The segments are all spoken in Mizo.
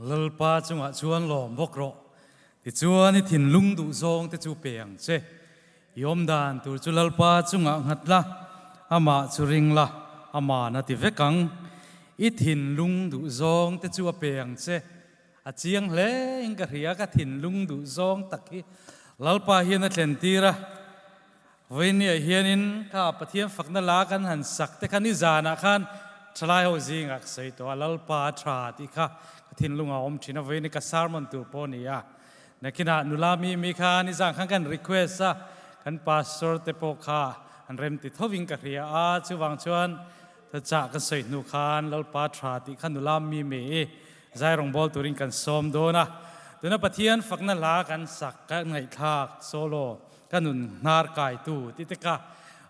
Lalpa chungah chuan lawm bawk rawh. Tichuan i thinlung duh zawng te chu pe ang che. I awmdan tur chu Lalpa chungah nghat la, amah chu ring la, aman a ti vek ang. I thinlung duh zawng te chu a pe ang che. A chiang hle in ka hria, ka thinlung duh zawng tak hi Lalpa hian a thlen tir a. Vawinia hianin kha Pathian fakna la kan han sak te kha nizanah khan thalai ho zingah ka sawi tawh a, Lalpa a tha tih kha ka thinlung a awm thin a, vawiin ka sermon tur pawh a ni a. Nakinah nula mi mi kha nizan khan kan request a, kan pastor te pawh kha an rem ti thovin ka hria a, chuvang chuan thuchah ka sawi hnu khan Lalpa tha tih kha nula mi mi i zai rawngbâwl turin kan sawm dawn a. Tuna Pathian fakna hla kan sak ka ngaihthlak solo Ka nun hnar kaitu ti te ka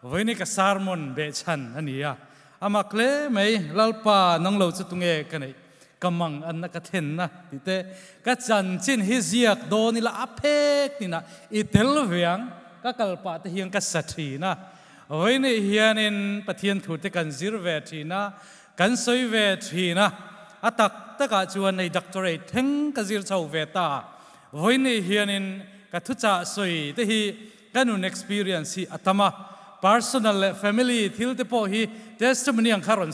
vawiin ka sermon behchhan a ni a, a mak hle mai, Lalpa nang lo chu tunge ka neih, ka mang anna ka thlenna ti te ka chanchin hi ziak dawn ila a phek tinah i tel ve ang, ka kal pah te hian ka sa thin a, vawiin hianin Pathian thu te kan zir ve thin a, kan sawi ve thin a, a tak takah chuan hei doctorate thleng ka zir chho ve ta. Vawiin hianin ka thuchah sawi te hi ka nun experience hi a tam a, personal leh family thil te pawh hi testimony ang kha rawn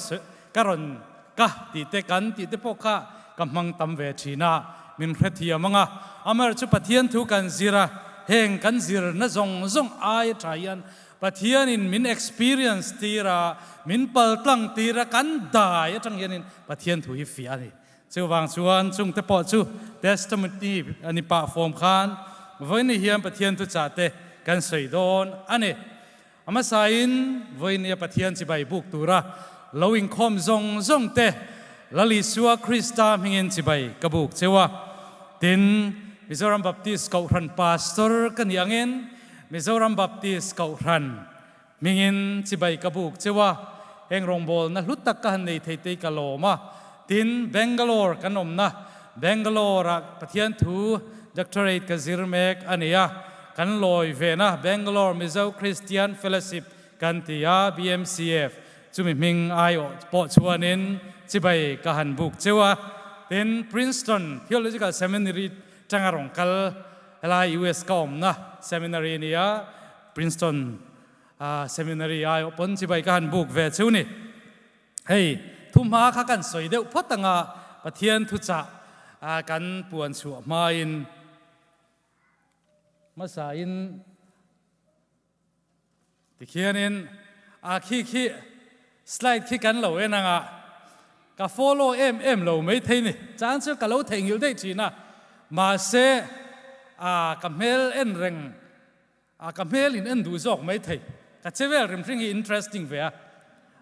ka rawn ka tih te kan tih te pawh kha ka hmang tam ve thin a, min hrethiam ang a. Amaherawhchu chu Pathian thu kan zir a, heng kan zirna zawng zawng aia tha hian Pathianin min experience tir a, min paltlang tir a, kan dai atang hianin Pathian thu hi fiah a ni. Chuvang chuan chungte pawh chu testimony a ni pah fawm khan vawiin hian Pathian thuchah te kan sawi dawn a ni. A hmasain vawiin a Pathian chibai buk tura lo inkhawm zawng zawng te Lal Isua Krista hmingin chibai ka buk cheu a. Tin, Mizoram Baptist Kohhran Pastor ka nih angin Mizoram Baptist Kohhran Hmingin chibai ka buk cheu a, heng rawngbawlna hlu tak ka han nei thei te i ka lawm a. Tin, Bangalore kan awmna, Bangalore-ah Pathian thu Doctorate ka zir mek a ni a, kan lawi vena Bangalore Mizo Christian Fellowship kan ti a, BMCF, chumi hming aiawh pawh chuanin chibai ka han buk cheu a. Tin, Princeton Theological Seminary tanga rawn kal helai US ka awmna seminary a ni a, Princeton Seminary aiawh pawn chibai ka han buk ve chu ni. Hei, thuhma kha kan sawi deuh phawt anga Pathian thuchah kan puan chhuah hmain hmasain tikhianin a khi khi slide khi kan lo en anga ka follow em em lo maithei ni. Chang chu ka lo theihnghilh daih thin a, mahse ka hmel en reng A ka hmel in en duh zawk mai thei. Ka che vel rim hring hi interesting ve a.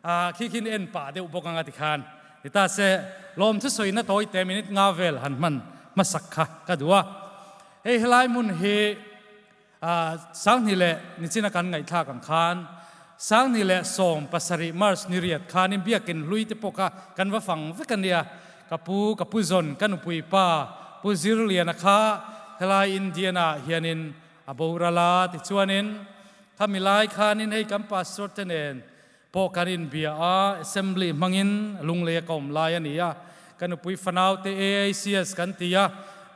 A khi khin en pah deuh bawk anga tikhan ni ta se lawm thusawina tawi te minute nga vel han hman hmasak kha ka duh a. Hei helai hmun hi a Sanghni leh nichina kan ngaihthlak ang khan Sanghni leh 17 March ni riat khanin biakin hlui te pawh kha kan va fang vek a nia. Ka pu, ka pu zawn, ka nupui pa Pu Zirliana kha helai Indiana hianin A boral a, tichuanin khami lai khanin hei kan pastor te nen pawh kan inbia a, assembly hmangin lunglei a ka awm lai a ni a, ka nupui fanau te AICS kan ti a,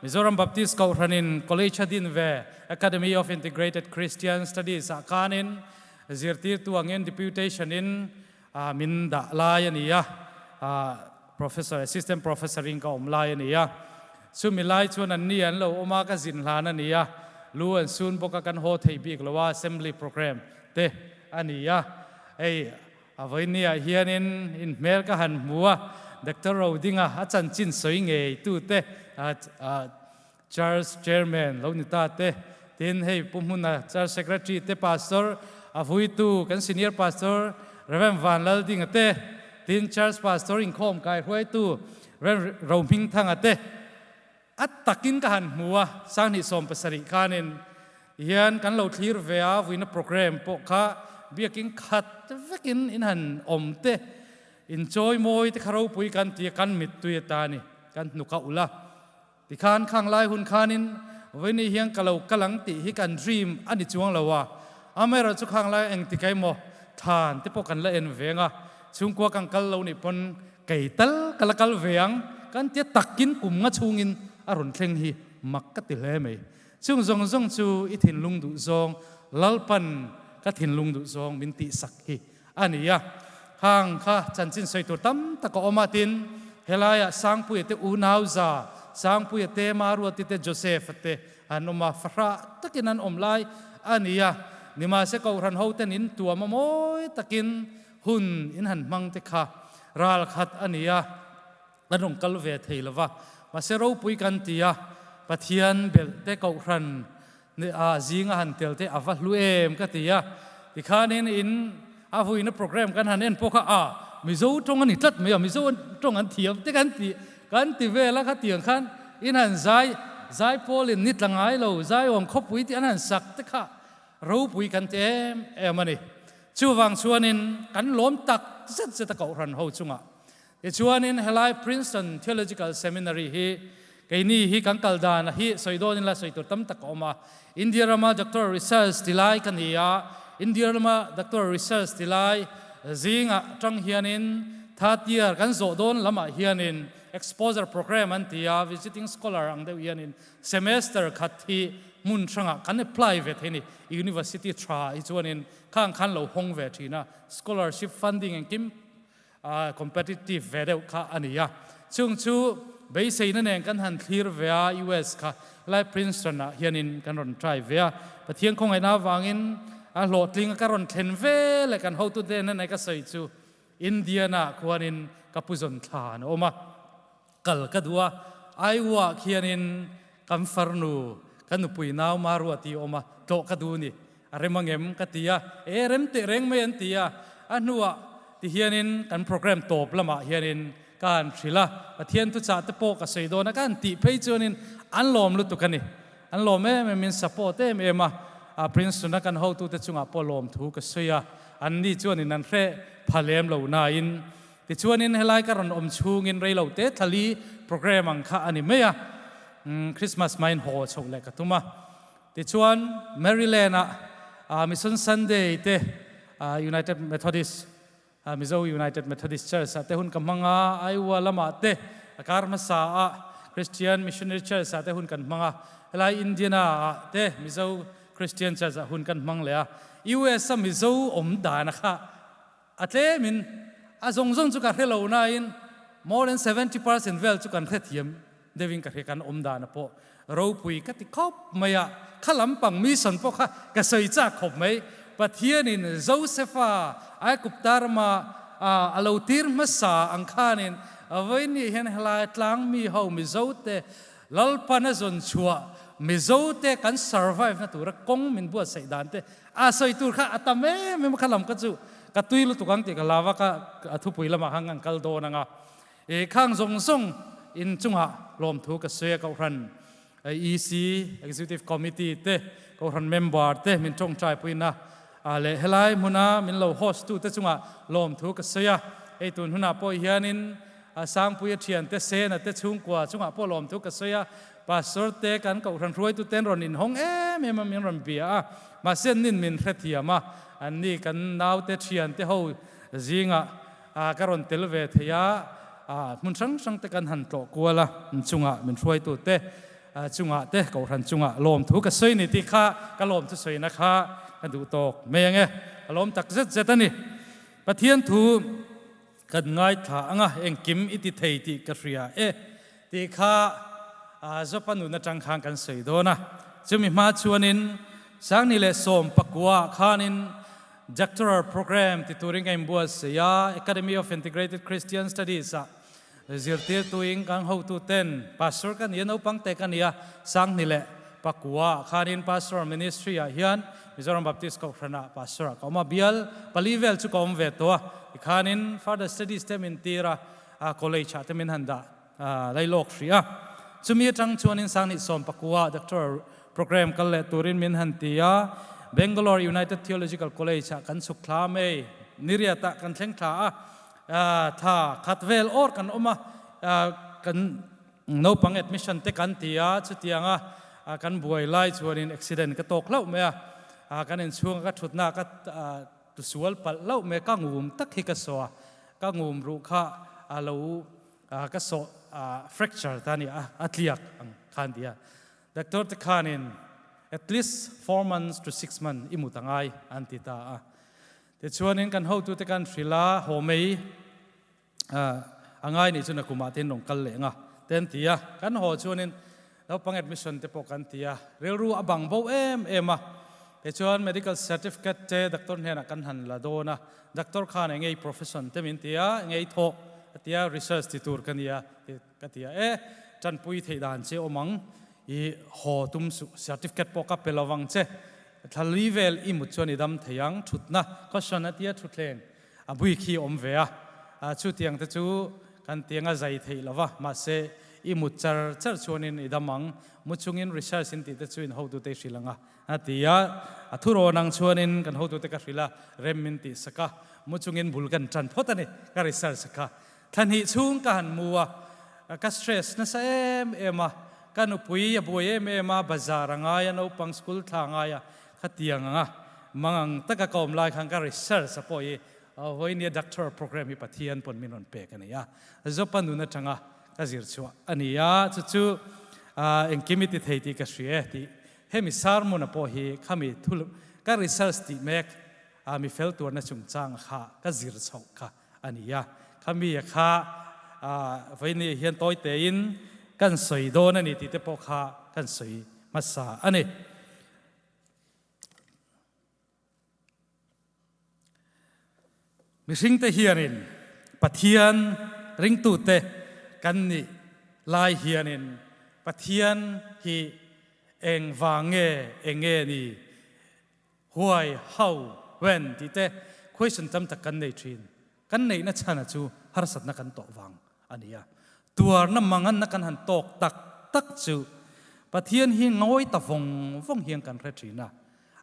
Mizoram Baptist Kohhranin College a din ve Academy of Integrated Christian Studies ah khanin zirtirtu angin deputation in min dah lai a ni a, Professor, Assistant Professor in ka awm lai a ni a. Chumi lai chuan an ni an lo awm a, ka zin hlan a ni a, lu an sun bawk a, kan haw thei bik lo a, Assembly Programme te a ni a. Hei a vawinia hianin in hmel ka han hmu a, Doctor Rodinga a chanchin sawi ngei tu te, Church Chairman lo ni ta te, tin hei Pu Hmuna Church Secretary te Pastor a vuitu kan Senior Pastor Rev Vanlaldinga te, tin Church Pastor inkhawm kai hruaitu Rev Rohmingthanga te a takin ka han hmu a, 2017 khanin hian kan lo thlir ve a, vuina program pawh kha biakin khat vekin in han awm te, inchawi mawi te kha ropui kan ti a, kan mittui atani kan hnuk a ulh a. Tikhan khang lai hun khanin vawiin hian ka lo kal ang tih hi kan dream a ni chuang lo a, amaherawh chu khang lai engtik emaw thlan te pawh kan la en veng a, chhungkua kan kal lo nih pawn kei tal ka la kal ve ang. Kan tia takin kum nga chhungin a rawn thleng hi mak ka ti hle mai. Chung zawng zawng chu i thinlung duh zawng Lalpan ka thinlung duh zawng min tihsak hi a ni a. Khang kha chanchin sawi tur tam tak a awm a, tin, helaiah Sangpuia te unau za, Sangpuia te, Maruati te, Joseph-a te an awm a, fahrah takin an awm lai a ni a. Nimahse Kohhran hoten in tuam a mawi takin hun in han hmang te kha ral khat a ni a. Kan rawn kal ve thei lo va, mahse ropui kan ti a, Pathian belh te Kohhran zinga han tel te a va hlu em ka ti a, tikhanin in a vuina program kan han en pawh kha a Mizo tawng a ni tlat mai a, Mizo tawng an thiam te kan ti kan ti vel a, khatiang khan in han zai zai pawlin ni tla ngai lo zai awm khawpui tih an han sak te kha ropui kan ti em em a ni. Chuvang chuanin kan lawm tak zet zet a Kohhran ho chungah. Tichuanin helai Princeton Theological Seminary hi keini hi kan kal dan hi sawi dawnin la sawi tur tam tak a awm a. India rama Doctoral Research ti lai ka ni a, India rama Doctoral Research ti lai zingah tang hianin third year kan zawh dawn lamah hianin exposure program an ti a, visiting scholar ang deuh hianin semester khat hi hmun hrangah kan apply ve thei a ni. University tha hi chuanin khang khan lo hawng ve thin a, scholarship funding engkim competitive ve deuh kha a ni a. Chung chu beiseina nen kan han thlir ve a, US kha lai Princeton ah hianin kan rawn try ve a. Pathian khawngaihna avangin a hlawhtling a ka rawn thlen ve leh kan hotute nen ka sawi chu Indiana khuanin ka pu zawn thla an awm a. Kal ka duh a, Iowa ah khianin kan farnu, ka nupui nau Marua tih awm a, tlawh ka duh ni, a rem angem ka ti a, e rem teh reng mai an ti a, a hnuah ti hianin kan program tawp lamah hianin ka han hrilh a, Pathian thuchah te pawh ka sawi dawn a, ka han tih phei chuanin an lawm lutuk a ni, an lawm em em in support em em a, Princeton-a kan hotute chungah pawh lawmthu ka sawi a, anni chuanin an hreh pha lem lo nain Tichuanin helai ka rawn awm chhungin reilo te thlali program ang kha a ni mai a, Christmas hmain haw chhoh leh ka tum a. Tichuan Maryland ah Mission Sunday te United Methodist, Mizo United Methodist Church ah te hun ka hmang a, Iowa lamah te a kar hmasa ah Christian Missionary Church ah te hun kan hmang a, helai Indiana ah te Mizo Christian Church ah hun kan hmang leh a. US a Mizo awm dan kha A tlemin a zawng zawng chu ka hre lo nain more than 70% vel chu kan hrethiam deuhin ka hria kan awm dan a pawh ropui ka ti khawp mai a, kha lampang mission pawh kha ka sawi chak khawp mai. Pathianin Josepha Aigupta rama a lo tir hmasa ang khanin vawiin hian helai tlang mi ho Mizote Lalpan a zawn chhuah Mizote kan survive na tura kawng min buatsaih dan te A sawi tur kha a tam em em a, kha lam kha chu ka tui lutuk ang tih ka hlau a, ka a thupui lamah khan kan kal dawn ang a. I khang zawng zawng in chungah lawmthu ka sawi a, Kohhran EC, Executive Committee, te, Kohhran member te min tawngtai puina leh helai hmuna min lo host tu te chungah lawmthu ka sawi a. Hei tun hunah pawh hianin Sangpuia thiante Sena te chhungkua chungah pawh lawmthu ka sawi a. Pastor te kan Kohhran hruaitu ten rawn inhawng em em a, min rawn bia a, mahse an nin min hrethiam a, an ni kan naute thiante ho zingah ka rawn tel ve thei a, hmun hrang hrang te kan han tlawh kual a, an chungah min hruaitu te chungah te Kohhran chungah lawmthu ka sawi ni tih kha ka lawmthu sawina kha ka duh tawk mai ange, ka lawm tak zet zet a ni. Pathian thu Kan ngaithla ang a, engkim i ti thei tih ka hria e tih kha Jopa nun atang khan kan sawi dawn a. Chumi hma chuanin Sangni leh 19 khanin Doctoral Program ti turin ka inbuatsaih a, Academy of Integrated Christian Studies ah zirtirtuin kan hotuten Pastor ka ni a, naupang te ka ni a, 2009 khanin Pastoral Ministry ah hian Mizoram Baptist Kohhranah Pastor ah ka awm a, bial pali vel chu ka awm ve tawh a, tikhanin further studies te min tir a, college ah te min han dah lailawk hrih a. Chumi atang chuanin 2019 Doctoral Program kal leh turin min han ti a, Bangalore United Theological College ah kan chhuk thla mai, niriat ah kan thleng thla a, thla khat vel awr kan awm a, kan Naupang admission te kan ti a, chutianga kan buai lai chuanin accident ka tawk hlauh mai a, kan inchhunga ka thutna ka tusual palh hlauh mai a, ka ngum tak hi ka saw a, ka ngum ruh kha a lo ka sawh fracture ta ni a a tliak ang khan ti a doctor te khanin at least 4 months to 6 months i mut angai an ti ta a. Tichuanin kan hotute kan hrilh a, haw mai a ngai nih chuan a kumah te in rawn kal leh nga te an ti a. Kan haw chuanin naupang admission te pawh kan ti a, rilru a bang bo em em a. Tichuan medical certificate te doctor hnenah kan han la dawn a, doctor khan eng ei profession te min ti a, eng ei thawh a ti a, research ti tur ka ni a ti ka ti a, e tanpui theih dan che awm ang i haw tum suh, certificate pawh ka pe lo vang che, Thla lui vel i mut chuan i dam thei ang, thutna cushion a tia thutthleng a bui khi awm ve a, chutiang te chu kan tiang a zai theih lo va, mahse i mut char char chuanin i dam ang, mu chungin research in tih te chu in hotute i hrilh ang a, a ti a, a thurawn ang chuanin kan hotute ka hrilh a, rem min tih sak a, mu chungin bul kan tan phawt a ni, ka research kha. Thla hnih chhung ka han mu a, ka stress nasa em em a, ka nupui a buai em em a, bazar a ngai a, naupang school thla a ngai a, khatiang anga mangang taka ka awm lai khan ka research a pawh hi vawinia doctor program hi Pathian pawn min rawn pek a ni a, Zopa nun atanga ka zir chhuah a ni a, chu chu engkim i ti thei tih ka hria e tih hemi sermon a pawh hi khami thul ka research tih mek a mi fel tuarna chungchang kha ka zir chhoh kha a ni a. Khami a kha vawiin hian tawi tein kan sawi dawn a ni tih te pawh kha kan sawi hmasa a ni. Mihringte hianin Pathian ringtute kan nih lai hianin Pathian hi eng vang nge, eng nge ni Why, how, when tih te question tam tak kan nei thin. Kan neihna chhana chu harsatna kan tawh vang a ni a. Tuarna manganna kan han tawk tak tak chu Pathian hi ngawi ta vawng vawng hian kan hre thin a.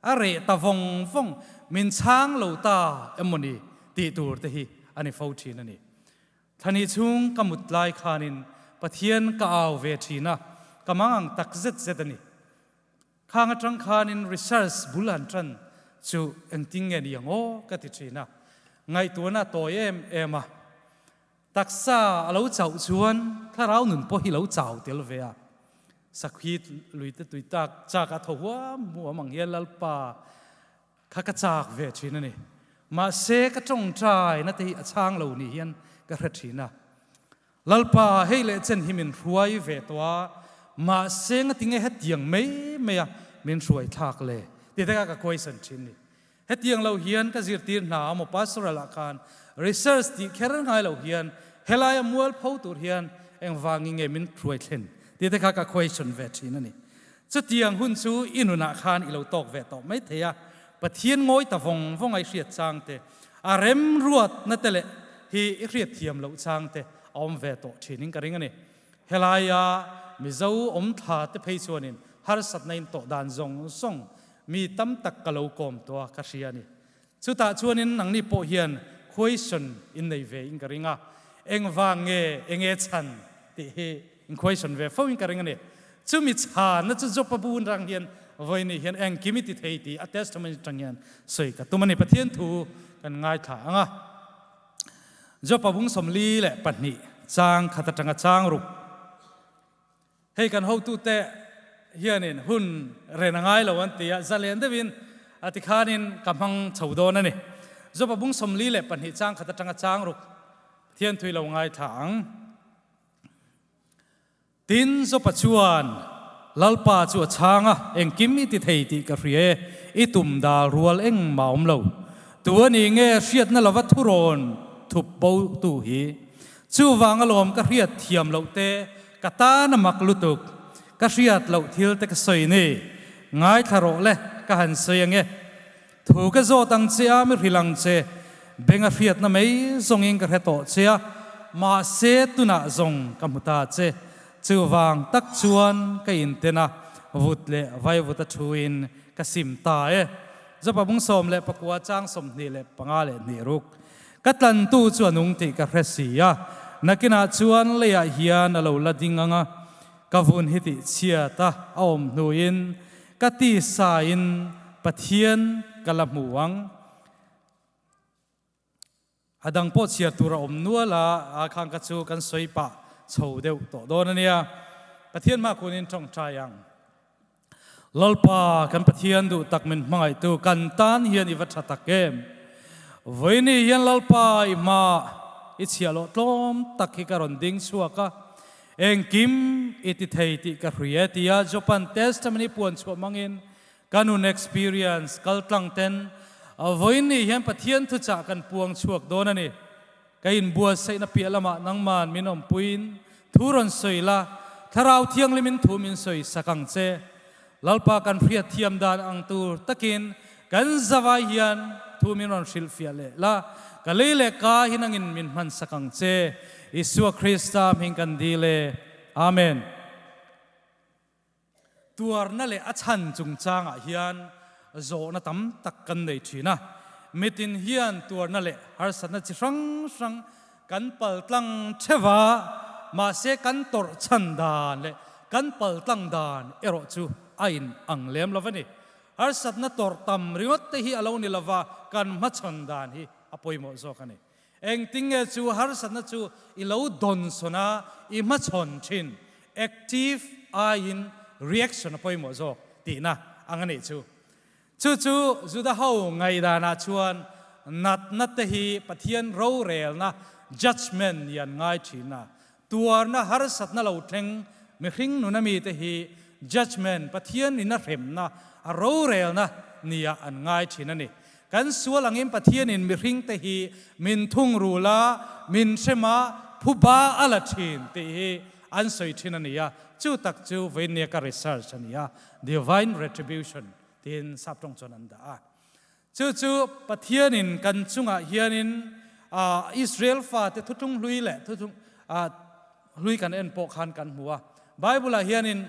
A reh ta vawng vawng, min chhang lo ta emawni tih tur te hi a ni fo thin a ni. Thlani chhung ka mut lai khanin Pathian ka au ve thin a, ka mangang tak zet zet a ni. Khang atang khanin research bul han tan chu engtin nge ni ang aw ka ti thin a, ngaihtuahna a tawi em em a, taksa a lo chauh chuan thlarau nun pawh hi lo chau tel ve a, sakhi lui te tui tak chak a tho huam huam ang hian Lalpa kha ka chak ve thin a ni. Mahse ka tawngtai na te hi a chhang lo ni hian ka hre thin a. Lalpa, hei leh chen hi min hruai ve tawh a, mahse ngatinge hetiang mai mai a min hruai thlak le? Ti te kha ka question thin ni. Hetiang lo hian ka zirtir hna a maw pastoral ah khan research tih kher ngai lo hian helai a mualpho tur hian engvangin nge min hruai thlen? Ti te kha ka question ve thin a ni. Chutiang hun chu i nunah khan i lo tawk ve tawh mai thei a, Pathian ngawi ta vawng vawng a i hriat chang te, a remruatna te leh hi i hriat thiam loh chang te a awm ve tawh thinin ka ring a ni. Helaia Mizo awm thla te phei chuanin harsatna in tawh dan zawng zawng mi tam tak ka lo kawm tawh a ka hria a ni. Chutah chuanin nangni pawh hian question in nei ve in ka ring a, engvang nge, enge chhan tih hi in question ve fo in ka ring a ni. Chumi chhanna chu Jopa bun rang hian vawiin hian engkim i ti thei tih a testimony atang hian sawi ka tum a ni. Pathian thu kan ngaithla ang a, Jopa bung 42 chang khat atanga chang ruk. Hei kan hotute hianin hun ren a ngai lo an ti a, zalen deuhin a ti khanin ka hmang chho dawn a ni. Jopa bung 42 chang khat atanga chang ruk Pathian thui lo ngaithla ang. Tin, Jopa chuan Lalpa chu a chhang a, Engkim i ti thei tih ka hria e, i tum dal rual engmah awm lo. Tu a ni nge hriatna lova thurawn thup bo tu hi? Chuvang alawm ka hriat thiam loh te ka tan a mak lutuk. Ka hriat loh thil te ka sawi ni. Ngaithla rawh le, ka han sawi ange. Thu ka zawt ang che a, mi hrilh ang che. Benga hriatna mai zawngin ka hre tawh che a, mahse tunah zawng ka hmu ta che. Chuvang tak chuan ka inten a, vut leh vaivut a thuin ka sim ta e. Jopa bung 19 chang 25 leh hnih ruk. Ka tlantu chu a nung tih ka hre si a, nakinah chuan leiah hian a lo la ding ang a, ka vun hi tih chhiat a a awm hnuin ka tisain Pathian ka la hmu ang. A dang pawh chhiar tur a awm nual a, a khang ka chu kan sawi pah chho deuh tawh dawn a nia. Pathian hma kunin tawngtai ang. Lalpa, kan Pathian duh tak min hmangaihtu kan tan hian i va tha tak em? Vawiini hian Lalpa i hma i chhiah loh tlawm tak hi ka rawn ding chhuak a, engkim i ti thei tih ka hri e tia Jopan testimony puan chhuah hmangin ka nun experience kal tlang ten vawiini hian Pathian thuchah kan puang chhuak dawn a ni. Ka inbuatsaihna piah lamah nangman min awmpuiin thu rawn sawi la, Thlarau Thianghlimin thu min sawi sak ang che. Lalpa kan hriat thiam dan ang tur takin kan zavai hian thu min rawn hrilhfiah leh la, ka lei leh ka hi nangin min hman sak ang che. Isua Krista hming kan dil e. Amen. Tuarna leh a chhan chungchangah hian zawhna tam tak kan nei thin a. Mitin hian tuarna leh harsatna chi hrang hrang kan paltlang theuh a, mahse kan tawrh chhan dan leh kan paltlang dan erawh chu a in ang lem lo a ni. Harsatna tawrh tam ringawt te hi a lo ni lova, kan hmachhawn dan hi a pawimawh zawk a ni. Engtinge chu harsatna chu i lo dawnsawn a, i hmachhawn thin? Active aiin reaction a pawimawh zawk tihna ang a nih chu. Chu chu Juda ho ngaihdanah chuan natna te hi Pathian rorelna, judgement, ni an ngai thin a. Tuarna harsatna lo thleng mihring nuna mite hi judgement, Pathian in a hremna, a rorelna nia an ngai thin a ni. Kan sual angin Pathianin mihringte hi min thungrul a, min hrem a, phuba a la thin tih hi an sawi thin a ni a, chu tak chu vawinia ka research a ni a, divine retribution tiin saptawng chuan an dah a. Chu chu Pathianin kan chungah hianin Israel fate thuthlung hlui leh thuthlung hlui kan en pawh khan kan hmu a. Bible-ah hianin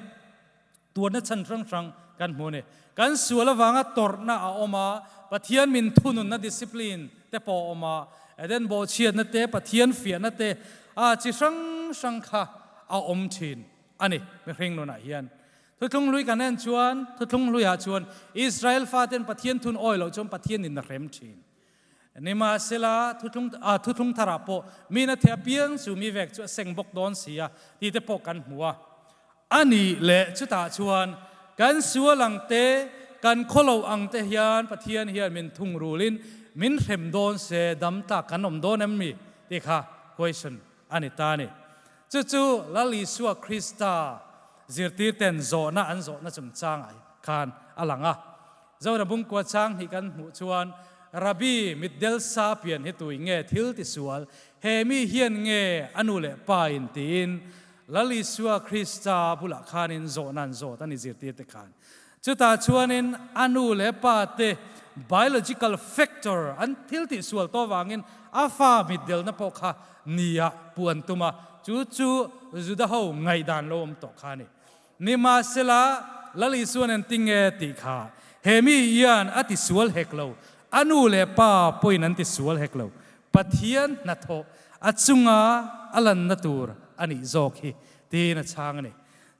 tuarna chhan hrang hrang kan hmu a ni. Kan sual avanga tawrhna a awm a, Pathian min thununna discipline te pawh a awm a, Eden bawhchhiatna te, Pathian fiahna te, a chi hrang hrang kha a awm thin a ni mihring nunah hian. Thuthlung hlui kan en chuan, thuthlung hluiah chuan Israel faten Pathian thun awi loh chuan Pathianin a hrem thin. Nimahsela, thuthlung, ah, thuthlung tharah pawh mi na thei apiang chu mi vek chu a seng bawk dawn si a tih te pawh kan hmu a. A nih leh chutah chuan kan sual ang te, kan khawlo ang te hian Pathian hian min thungrulin min hrem dawn se dam tlak kan awm dawn em mi tih kha question a ni ta a ni. Chu chu Lal Isua Krista zirtirten zawhna an zawhna chungchangah khan a lang a. Zona bungkua chang hnih kan hmuh chuan, Rabbi, mitdel sa pian hi tui nge thil tisual? He mi hian nge a nu leh pa in tiin Lal Isua Krista bulah khanin zawhna an zawt a ni zirtirte khan. Chutah chuanin a nu leh pa te biological factor an thil tihsual tawh vangin a fa mitdelna pawh kha nia puh an tum a, chu chu Juda ho ngaihdan lo awm tawh kha a ni. Nimahsela, Lal Isuan engtin nge tih kha he mi hian a tisual hek lo, a nu leh pa pawhin an tisual hek lo, Pathian hnathawh a chunga a lanna tur a nih zawk hi tiin a chhang a ni.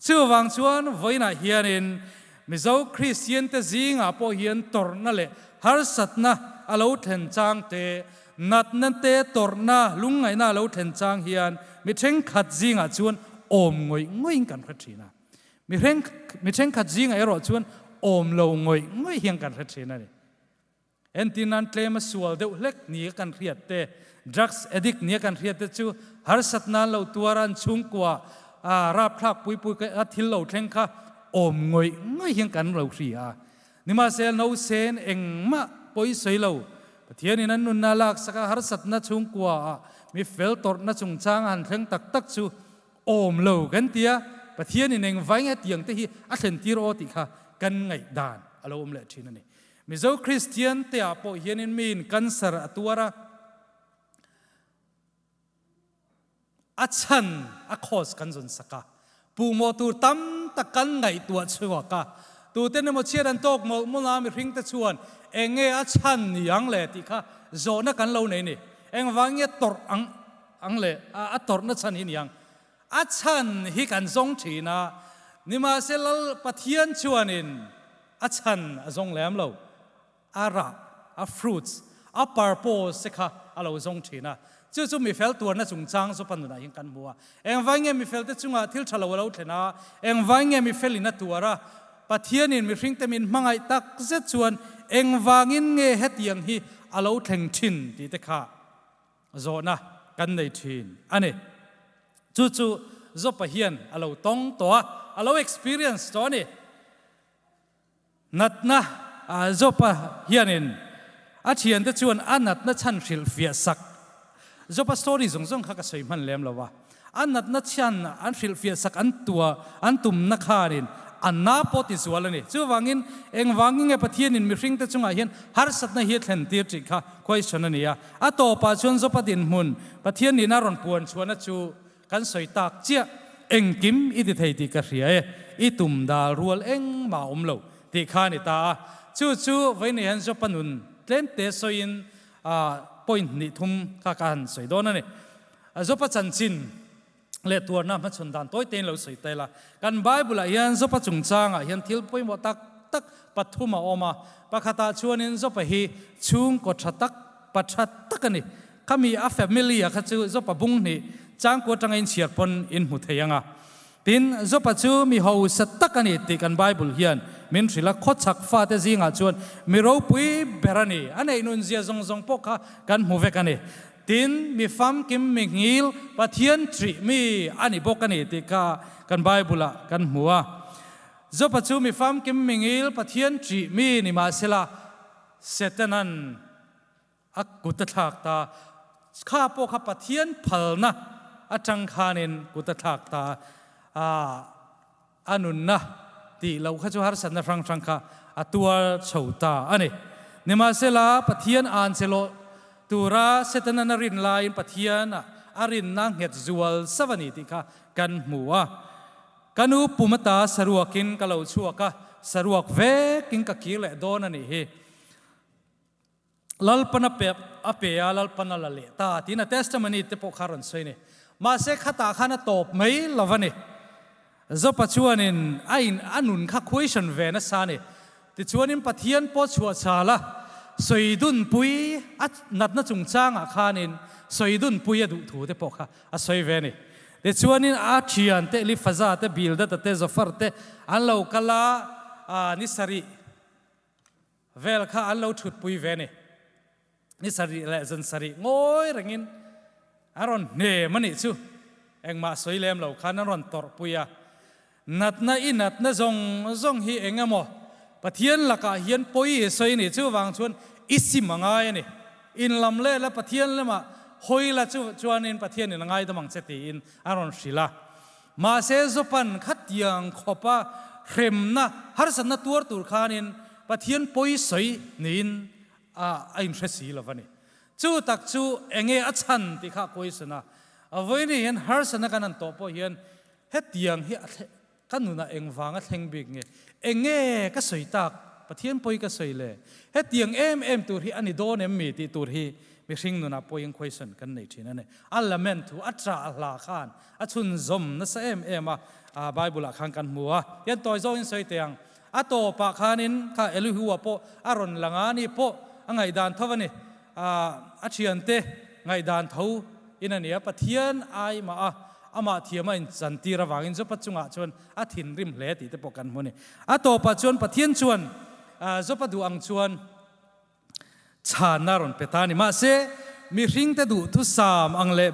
Chuvang chuan vawiinah hianin Mizo Kristiante zingah pawh hian tawrhna leh harsatna a lo thlen chang te, natna te, tawrhna, lungngaihna a lo thlen chang hian mi thenkhat zingah chuan awm ngawih ngawihin kan hre thin a. Mi mi thenkhat zingah erawh chuan awm lo ngawih ngawih hian kan hre thin a ni. Entir nan tlem a sual deuh hlek ni a kan hriat te, drugs addict ni a kan hriat te chu harsat nan lo tuar a an chhungkua a rapthlak pui pui a thil lo thleng kha awm ngawih ngawih hian kan lo hria a. Nimahsela nausen engmah pawi sawi lo, Pathianin an nunna a laksak a harsatna chhungkua ah mi fel tawrhna chungchang a han thleng tak tak chu awm lo kan ti a, Pathianin engvai nge tiang te hi a thlen tir aw tih kha kan ngaihdan a lo awm leh thin a ni. Mizo Kristian te ah pawh hianin miin cancer a tuar a, a chhan a cause kan zawn sak a, puhmawh tur tam tak kan ngaihtuah chhuak a, tuten emaw chhiat an tawk mawlh mawlh a, mihring te chuan eng nge a chhan ni ang le tih kha zawhna kan lo nei ni. Engvang nge tawrh ang ang le a tawrhna chhan hi ni ang. A chhan hi kan zawng thin a, nimahsela Pathian chuanin a chhan a zawng lem lo. A rah, a fruits, a purpose te kha a lo zawng thin a. Chu chu mifel tuarna chungchang Jopa nunah hian kan hmu a. Engvai nge mifelte chungah thil tha lo a lo thlen a? Engvai nge mifelin a tuar a? Pathianin mihringte min hmangaih tak zet chuan engvangin nge hetiang hi a lo thleng thin tih te kha zawhna kan nei thin a ni. Chu chu Jopa hian a lo tawng tawh a, a lo experience tawh a ni. Natna Jopa hianin a thiante chuan a natna chhan hrilhfiah sak. Jopa story zawng zawng kha ka sawi hman lem lo a. A natna chhan an hrilhfiah sak an tua an tumna khanin a na pawh ti zual a ni. Chuvangin engvangin nge Pathianin mihringte chungah hian harsatna hi a thlen tir tih kha question a ni a. A tawpah chuan Jopa dinhmun Pathian nihna rawn puan chhuahna chu Kan sawi tak chiah, engkim i ti thei tih ka hria e, i tum dal rual engmah a awm lo tih kha a ni ta a. Chu chu vawiin hian Jopa nun tlemte sawiin point hnih thum kha ka han sawi dawn a ni. Jopa chanchin leh tuarna hmachhawn dan tawi tein lo sawi ta ila. Kan Bible-ah hian Jopa chungchangah hian thil pawimawh tak tak pathum a awm a. Pakhatah chuanin Jopa hi chhungkaw tha tak, pa tha tak a ni. Khami a family a kha chu Jopa bung hnih changkua atanga in chhiar pawn in hmu thei ang a. Tin, Jopa chu mi hausa tak a ni tih kan Bible hian min hrilh a, khawchhak fate zingah chuan mi ropui ber a ni. A neih nun zia zawng zawng pawh kha kan hmu vek a ni. Tin, mi famkim, mi ngil, Pathian ṭih mi a ni bawk a ni tih kha kan Bible ah kan hmu a. Jopa chu mi famkim, mi ngil, Pathian ṭih mi ni mahsela Setanan A kut a thlak ta. Kha pawh kha Pathian phalna atang khanin kut a thlak ta a, a nunna tih loh kha chu harsatna hrang hrang kha a tuar chho ta a ni. Nimahsela, Pathian an che lawh tura Setanan a rin laiin Pathian a rinna nghet zual sauh a ni tih kha kan hmu a. Ka nu pum ata saruakin ka lo chhuak a, saruak vekin ka kir leh dawn a nih hi. Lalpan a pe a pe a, Lalpan a la leh ta tiin a testimony te pawh kha a rawn sawi a ni. Mahse khatah khan a tawp mai lo a ni. Jopa chuanin a in a nun kha question ve nasa a ni. Tichuanin Pathian pawh chhuah chal a, sawi dunpui a natna chungchangah khanin sawi dunpui a duh thu te pawh kha a sawi ve a ni. Tichuanin a thian te Elifaza te, Bildada te, Zofar te an lo kal a, ni sarih Vel kha an lo thutpui ve ni. Ni sarih leh zan sarih ngawi rengin a rawn hnem a nih chu. Engmah sawi lem lo khan an rawn tawrhpui a. Natna i natna zawng zawng hi eng emaw Pathian lakah hian pawi i sawi a nih chuvang chuan i sim a ngai a ni. In lam leh la Pathian lamah hawi la chu chuanin Pathianin a ngaidam ang che tiin a rawn hrilh a. Mahse Jopan khatiang khawpa hremna harsatna tuar tur khanin Pathian pawi sawi niin a a inhre si lo va ni. Chu tak chu enge a chhan tih kha a question a. A vawiin hian harsatna kan han tawh pawh hian hetiang hi a thleng ka nunah engvanga thleng bik nge? Enge ka sawi tak? Pathian pawi ka sawi le? Hetiang em em tur hi a ni dawn em mi tih tur hi mihring nunah pawiin question kan nei thin a ni. A lament thu a chah hla khan A chhunzawm nasa em em a, Bible ah khan kan hmu a. Hian tawi zawngin sawi teh ang. A tawpah khanin kha Elihu-a pawh a rawn lang a, ani pawh a ngaihdan tho a ni. A thiante ngaihdan tho in a ni a, Pathian ai mah a, amah thiam a inchantir avangin Jopa chungah chuan a thinrim hle tih te pawh kan hmu a ni. A tawpah chuan Pathian chuan Jopa duh ang chuan Chhanna rawn pe ta a ni. Mahse, mihringte duhthusam ang leh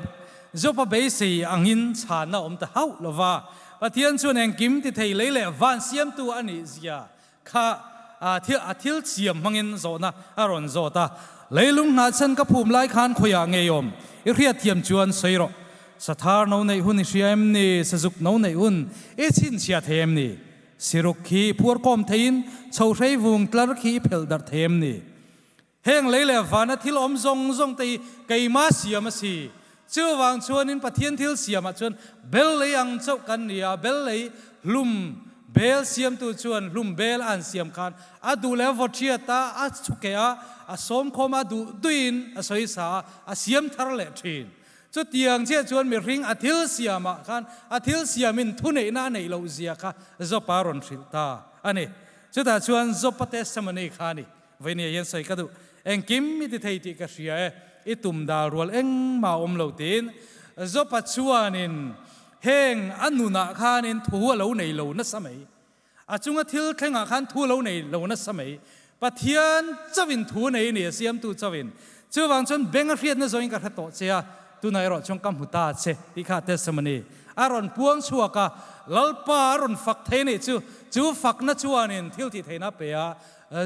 Jopa beisei angin chhanna awm ta hauh lo va. Pathian chuan engkim ti thei lei leh van siamtu a nih zia kha a thil siam hmangin zawhna a rawn zawt a. Leilung hnahchhan ka phum lai khan khawiah ngei awm i hriatthiam chuan sawi rawh. Sathar no neih hun i hria em ni? Sazuk no neih hun i chhinchhiah thei em ni? Siruk khi phuarkawm theiin chhohrei vung tlar khi i phelh darh thei em ni? Heng lei leh vana thil awm zawng zawng te hi keima siam a si. Chuvang chuanin Pathian thil siamah chuan bel lei ang chauh kan ni a, bel lei hlum bel siamtu chuan hlum bel a han siam khan a duh leh a vawṭhiat a, a chhukeh a, a sawmkhawm a, a duh duiin a sawisa a, a siam thar leh ṭhin. Chutiang chiah chuan mihring a thil siamah khan a thil siamin thuneihna a neih loh zia kha Jopa rawn hrilh ta a ni. Chutah chuan Jopa testimony kha a ni. Vawinia hian sawi ka duh. Engkim i ti thei tih ka hria e. i tum dal rual engmah a awm lo tiin Jopa chuanin heng a nunah khanin thu a lo nei lo nasa mai. A chunga thil thlengah khan thu lo nei lo nasa mai. Pathian chauhin thu nei ni a siamtu chauhin. Chuvang chuan beng a hriatna zawngin ka hre tawh che a, tunah erawh chuan ka hmu ta che tih kha testimony a rawn puang chhuak a, Lalpa a rawn fak thei nih chu, chu fakna chuanin thil tih theihna a pe a,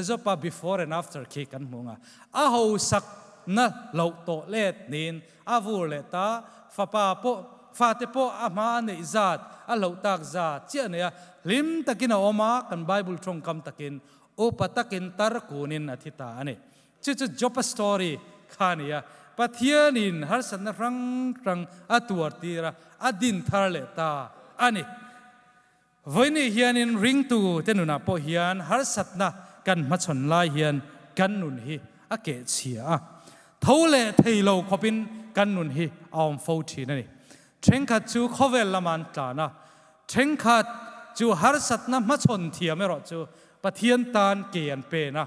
Jopa before and after khi kan hmu ang a, a hosakna loh tawh let niin A vur leh ta, fapa pawh, fate pawh a hma a neih zat, a hloh tak zat chiah a nei a, hlim takin a awm a, kan Bible tawngkam takin, upa takin tar kunin a thi ta a ni. Chu chu Job-a story kha a ni a, Pathianin harsatna hrang hrang a tuar tir a, a din thar leh ta a ni. Vawiini hianin ringtu te nunah pawh hian harsatna kan hmachhawn lai hian kan nun hi a keh chhia a, tho leh thei lo khawpin kan nun hi a awm fo thin a ni. Thenkhat chu khawvel lama an tlan a, thenkhat chu harsatna hmachhawn thiam erawh chu Pathian tan ke an pen a,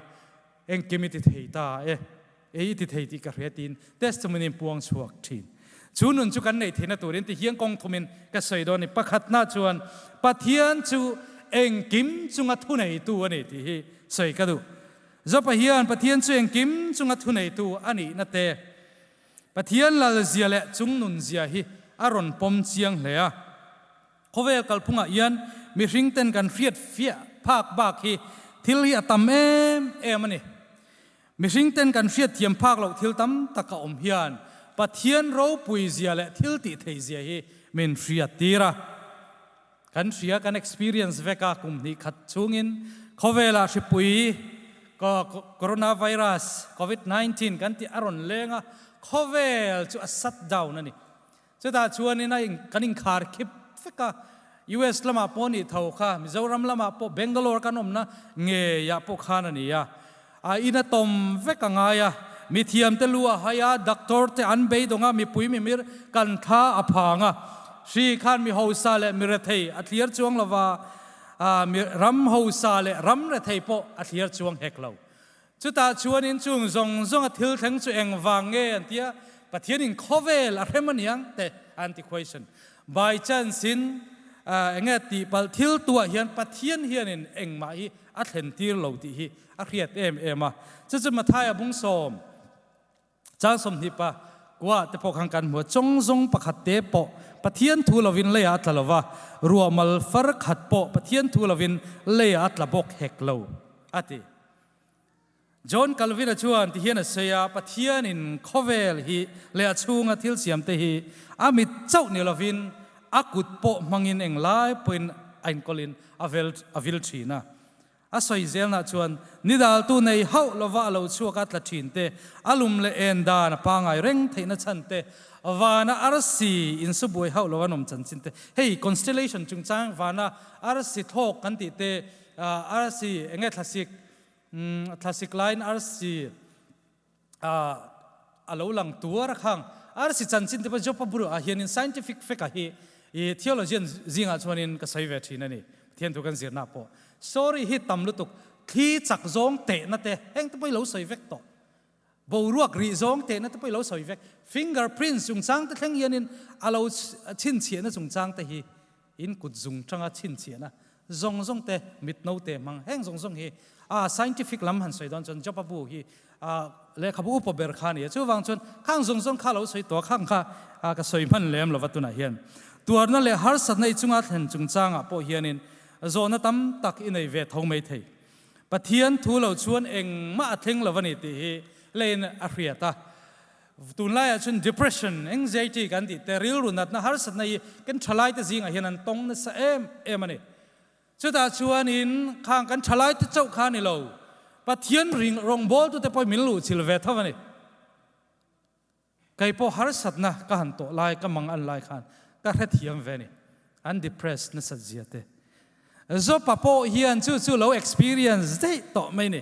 Engkim i ti thei ta e, ei i ti thei tih ka hria tiin testimony in puang chhuak thin. Chu nun chu kan neih theihna turin ti hian kawng thumin ka sawi dawn a ni. Pakhatna chuan Pathian chu engkim chunga thuneitu a ni tih hi sawi ka duh. Jopa hian Pathian chu engkim chunga thuneitu a nihna te, Pathian lalzia leh chungnunzia hi a rawn pawm chiang hle a. Khawvel kalphungah hian mihring ten kan hriat fiah phak bak hi thil hi a tam em em a ni. Mihring ten kan hriat thiam phak loh thil tam tak a awm hian Pathian ropui zia leh thil tih thei zia hi min hriat tir a. Kan hria, kan experience vek a, kum hnih khat chhungin khawvelah hripui coronavirus, covid 19 kan tih a rawn leng a, khawvel chu a shut down a ni. Chutah chuanin a kan inkhar khip vek a, US lamah pawh nih tho kha, Mizoram lamah pawh Bangalore kan awmna ngeiah pawh khan a ni a, a in a tawm vek a ngai a, mithiamte lu a hai a, doctor te an beidawng a, mipui mimir kan thla a phang a, hri khan mi hausa leh mi rethei a thliar chuang lova, mi ram hausa leh ram rethei pawh a thliar chuang hek lo. Chutah chuanin chung zawng zawnga thil thleng chu engvang nge an tia, Pathianin khawvel a hrem aniang te an ti question. By chance in enge tihpalh thil tuah hian Pathian hianin engmah hi a thlen tir lo tih hi a hriat em em a. Chu chu Mathaia bungsawm chang 20 pa kua te pawh khan kan hmu a, chawng zawng pakhat te pawh Pathian thu lovin leiah a tla lo va, ruahmal far khat pawh Pathian thu lovin leiah a tla bawk hek lo a ti. John Calvin-a chuan ti hian a sawi a, Pathianin khawvel hi leh a chhunga thil siamte hi a mit chauh ni lovin a kut pawh hmangin englai pawhin a inkawlin a vel a vil thin a. A sawi zelnah chuan nidaltu nei hauh lova a lo chhuak a tla thin te, a lum leh en dan a pangai reng theihna chhan te, vana arsi insubuai hauh lova nawm chanchin te, hei constellation chungchang vana arsi thlawk kan tih te, Arsi enge thlasik thlasik laiin arsi a lo lang tuar a khang arsi chanchin te pawh Jopa buru ah hianin scientific fact ah hi i theologian zingah chuanin ka sawi ve thin a ni Pathian thu kan zirna pawh story hi tam lutuk thli chak zawng tehna te heng te pawh i lo sawi vek tawh boruak rih zawng tehna te pawh i lo sawi vek finger prints chungchang te thleng hianin a lo chhinchhiahna chungchang te hi In kut zung tanga chhinchhiahna zawng zawng te, mit no te hmang heng zawng zawng hi a scientific lam han sawi dawn chuan Job-a bu hi a lehkhabu upa ber kha a ni a. Chuvang chuan khang zawng zawng kha lo sawi tawh a, khang kha ka sawi hman lem lova tunah hian tuarna leh harsatna i chunga thlen chungchangah pawh hianin zawhna tam tak i nei ve tho mai thei. Pathian thu lo chuan engmah a thleng lo a ni tih hi leiin a hriat a. Tunlaiah chuan depression, anxiety kan tih te, rilru natna harsatna hi kan thalaite zingah hian an tawng nasa em em a ni. Chutah chuanin khang kan thalaite chauh kha a ni lo, Pathian ring rawngbawltute pawh min luhchilh ve tho a ni. Kei pawh harsatna ka han tawh lai, ka mang an lai khan ka hrethiam ve a ni, an depressed nasat zia te. Zopa pawh hian chu chu lo experience daih tawh mai a ni.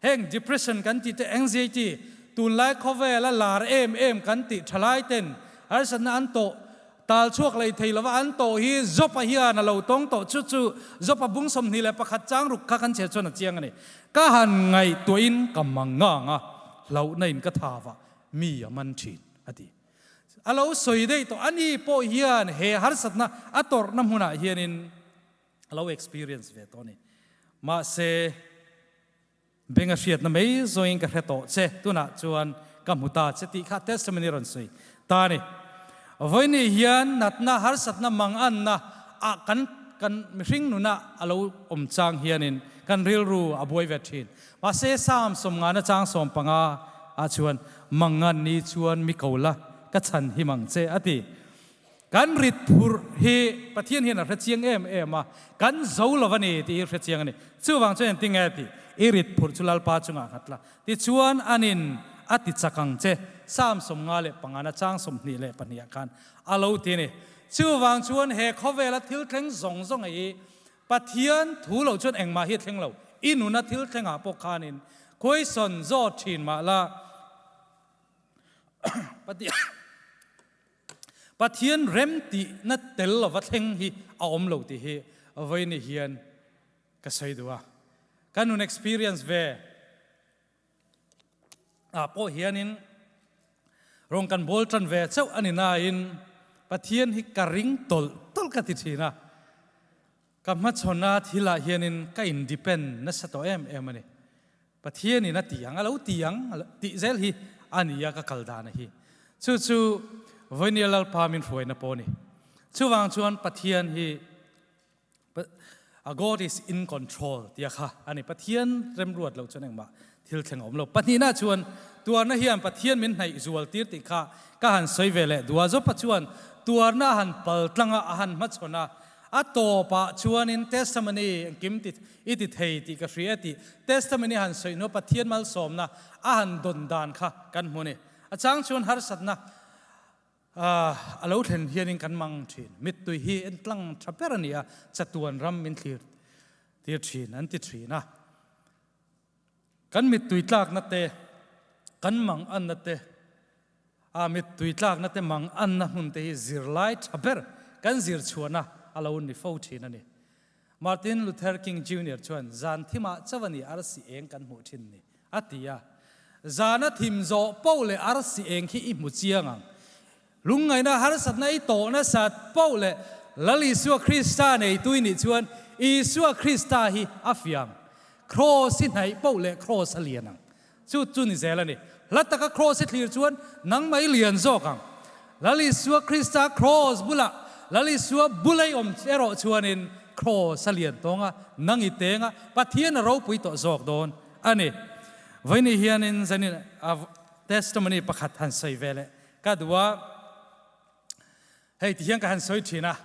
Heng depression kan tih te, anxiety, tunlai khawvel a lar em em kan tih thalai ten harsatna an tawh tal chhuak lei thei lova an tawh hi Job-a hian a lo tawng tawh chu chu Job-a bung 21 chang ruk kha kan chhiar chuan a chiang a ni. Ka han ngaihtuahin ka mang ngang a, hlauhna in ka tha vah. mi a man thin, a ti. A lo sawi daih tawh, ani pawh hian he harsatna a tawrhna hmunah hianin a lo experience ve tawh a ni. Mahse, Beng a hriatna mai zawngin ka hre tawh che, tunah chuan ka hmu ta che tih kha testimony rawn sawi ta a ni. Vawiini hian natna harsatna manganna ah kan kan mihring nuna a lo awm chang hianin kan rilru a buai ve thin. Mahse Psalm sawmngana chang 15 ah chuan mangan ni chuan mi ko la ka chhan him ang che a ti. Kan rit phurh hi Pathian hian a hre chiang em em a, kan zo lo a ni tih hi hre chiang a ni. Chuvang chuan engtin nge tih? I rit phurh chu Lalpa chungah nghat la, tichuan anin a ti chak ang che, Psalm 55 na chang 22 ah khan a lo ti a ni. Chuvang chuan he khawvela thil thleng zawng zawng hi Pathian thu loh chuan engmah hi a thleng lo. I nuna thil thlengah pawh khanin question zawt thin mah la, Pathian. Pathian rem tihna tel lova thleng hi a awm lo tih hi vawiini hian ka sawi duh a. Ka nun experience ve ah pawh hianin rawn kan bawl tan ve chauh a ni nain Pathian hi ka ring tawlh tawlh ka ti thin a. Ka hmachhawna thilah hianin ka independ nasa tawh em em a ni. Pathianin a ti ang, a lo ti ang tih zel hi a ni a ka kal dan a hi. Chu chu Vawinia Lalpa min hruaina pawh a ni. Chuvang chuan Pathian hi God is in control tia kha a ni. Pathian remruat loh chuan engmah thil thleng a awm lo. Pahnihna chuan tuarna hian Pathian min hnaih zual tir tih kha ka han sawi ve leh duh a. Zawpa chuan tuarna a han pal tlang a, a han hmachhawn a, A tawpah chuanin testimony engkim ti i ti thei tih ka hria tih testimony han sawi hnuah Pathian malsawmna a han dawn dan kha kan hmu a ni. A chang chuan harsatna a lo thlen hianin kan mang thin. Mittui hi en tlang tha ber a ni a, chatuan ram min thlir tir thin an ti thin a. Kan mittui tlakna te, kan manganna te, a mittui tlakna te manganna hmun te hi zirlai tha ber kan zir chhuahna a lo ni fo thin a ni. Martin Luther King Junior chuan zan thimah chauh a ni arsi eng kan hmuh thin ni a ti a. Zana thim zawh poh leh arsi eng khi i hmu chiang ang. Lungngaihna harsatna i tawh nasat poh leh Lal Isua Krista neitu i nih chuan Isua Krista hi a fiang. Kraws i hnaih poh leh kraws a lian ang. Chu chu ni zel a ni. Hla taka kraws i thlir chuan nangmah i lian zawk ang. Lal Isua Krista kraws bulah Lal Isua bula i awm erawh chuanin kraws a lian tawng a, nang i teng a, Pathian a ropui tawh zawk dawn a ni. Vawiini hianin zanin a testimony pakhat han sawi ve leh Ka duh a, hei ti hian ka han sawi thin a,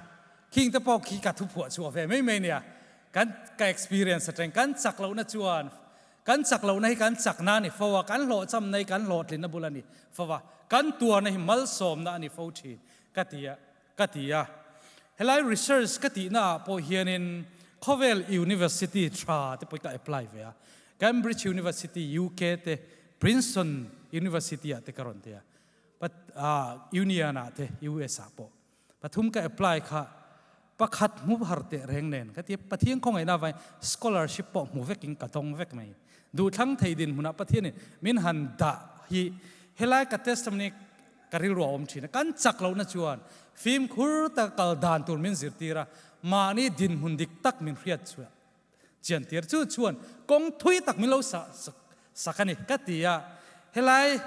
khing te pawh khi ka thu phuah chhuah ve mai mai nia, kan ka experience atang kan chak lohna chuan kan chak lohna hi kan chakna a ni fo a, kan hlawhchamna hi kan hlawhtlinna bul a ni fo a, kan tuarna hi malsawmna a ni fo thin ka ti a ka ti a. Helai research ka tihna ah pawh hianin khawvel university tha te pawh ka apply ve a, Cambridge University UK te Princeton University ah te ka rawn ti a, pat ah Union ah te US ah pawh pathum ka apply kha pakhat hmu har teh reng nen ka ti Pathian khawngaihna avangin scholarship pawh hmu vekin ka dawng vek mai. Duhthlang thei dinhmunah Pathianin min han dah hi helai ka testimony ka rilru a awm thin a, kan chak lohna chuan fimkhur taka kal dan tur min zirtir a, mahni dinhmun dik tak min hriat chhuah Chiantir chu chuan kawng thui tak min lo sak a ni ka ti a, helai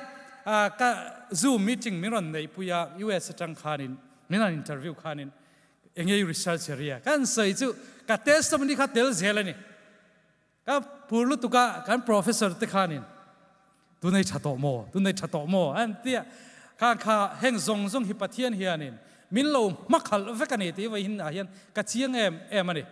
ka zoom meeting min rawn neihpui a US atang khanin min rawn interview khanin enge i research area kan sawi chu ka testimony kha tel zel a ni. Ka phur lutuk a kan professor te khanin tunei tha tawh maw tunei tha tawh maw an ti a, khang kha heng zawng zawng hi Pathian hianin min lo hmakhalh vek a ni tih vawiin ah hian ka chiang em em a ni.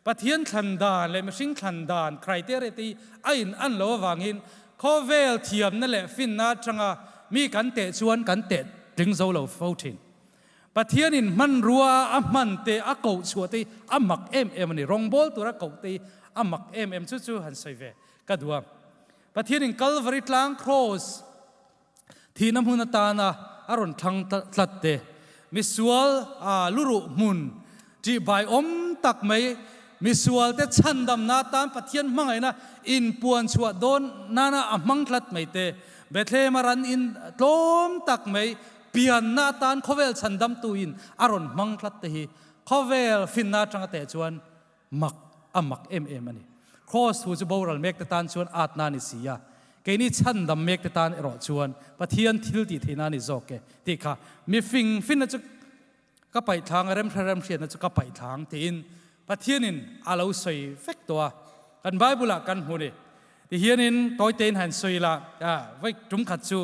Pathian thlan dan leh mihring thlan dan criteria te hi a in an lo avangin khawvel thiamna leh finna atanga mi kan teh chuan kan teh tling zo lo fo thin. Pathianin hmanrua a hman te a koh chhuah te hi a mak em em a ni. Rawngbawl tura koh te hi a mak em em chu chu han sawi ve ka duh a. Pathianin Kalvari tlang Kraws Thihna hmun atana a rawn thlang tlat te, misual luruh hmun ṭihbai awm tak mai, misualte chhandamna atan Pathian hmangaihna inpuan chhuah dawn nana a hmang tlat mai te, Bethlehem a ran in tlawm tak mai pianna atan khawvel chhandamtu in a rawn hmang tlat te hi khawvel finna atanga teh chuan mak a mak em em a ni. Kraws thu chu boral mek te tan chuan atna a ni si a, keini chhandam mek te tan erawh chuan Pathian thil tih theihna a ni zawk e tih kha mi fing finna chu ka paih thlang a, remhre remhriatna chu ka paih thlang tiin Pathianin a lo sawi vek tawh a, kan Bible ah kan hmu ni. Tihianin tawitein han sawi ila, vawi tum khat chu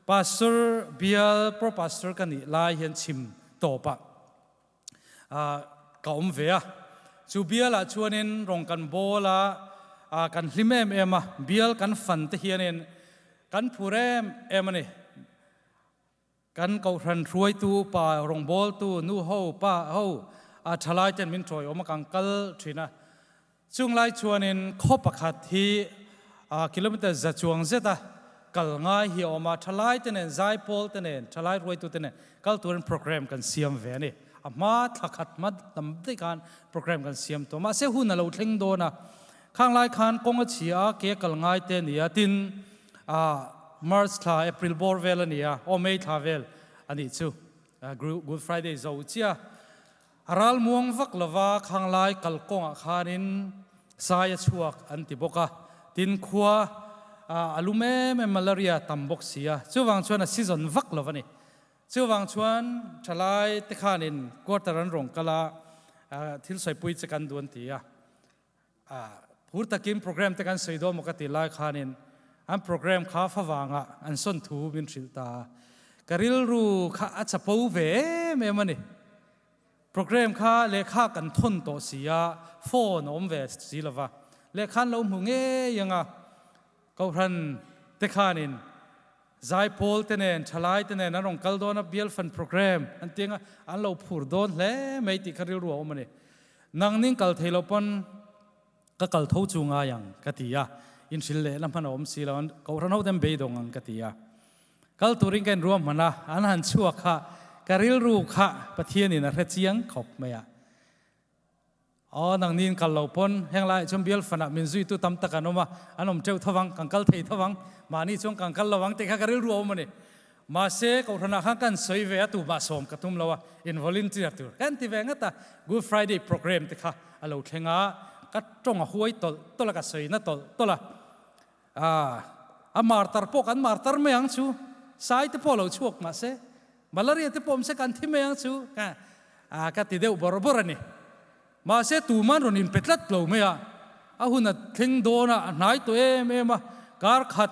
Pastor bial Pro Pastor ka nih lai hian chhim tawpah ka awm ve a. Chu bialah chuanin rawng kan bawl a, kan hlim em em a, bial kan fan te hianin kan phur em em a ni. Kan kohhran hruaitu pa, rawngbawltu, nu ho, pa ho, a thalai ten min tawiawm a kan kal thin a. Chung lai chuanin khaw pakhat hi kilometer za chuang zeta kal ngai hi a awm a, thalai te nen, zaipawl te nen, thalai hruaitu te nen kal turin program kan siam ve a ni. A hma thla khat hma tam daih khan program kan siam tawh. Mahse hun a lo thleng dawn a, khang lai khan kawng a chhia a, ke a kal ngai te a ni a, tin March thla, April bawr vel a ni a, aw May thla vel a nih chu. Good Friday zo chiah. A ral muang vak lova khanglai kalkawngah khanin sai a chhuak an ti bawk a, tin khua a lum em em malaria tam bawk si a, chuvang chuan a season vak lo a ni. Chuvang chuan thalai te khanin quarter an rawn kal a, thil sawipui che kan duh an ti a, phur takin program te kan sawi dawn maw ka ti lai khanin an program kha favangah an sawn thu min hrilh ta a, ka rilru kha a chapo ve em em a ni. Program kha lehkha kan thawn tawh si a, phone a awm ve si lova, lehkha an lo hmu ngei ang a, Kohhran te khanin Zaipawl te nen, thalai te nen an rawn kal dawn a, bial fan program an ti anga an lo phur dawn hle mai tih kha rilru a awm a ni. Nangning kal thei lo pawn ka kal tho chu ngai ang ka ti a, inhrilh lehna hman a awm si lo, an kohhran ho ten beidawng ang ka ti a. Kal turin ka inruahman a, an han chhuak kha ka rilru kha Pathianin a hre chiang khawp mai a. Aw, nangniin kal lo pawn heng laiah chuan bial fanah min zuitu tam tak an awm a, an awm teuh tho vang, kan kal thei tho vang, mahni chuan kan kal lo ang tih kha ka rilru a awm a ni. Mahse, Kohhranah khan kan sawi ve a, tumah sawm ka tum lo a, in volunteer tur kan ti ve ngat a, Good Friday program te kha a lo thleng a, ka tawng a huai tawlh tawlh a, ka sawi na tawlh tawlh a, ah, a martar pawh kan martar mai ang chu, sai te pawh a lo chhuak mahse, Malaria te pawh awm se kan thi mai ang chu ka ka ti deuh bawrh bawrh a ni. Mahse tuman rawn inpe tlat lo mai a, a hun a thleng dawn a, a hnai tawh em em a, kar khat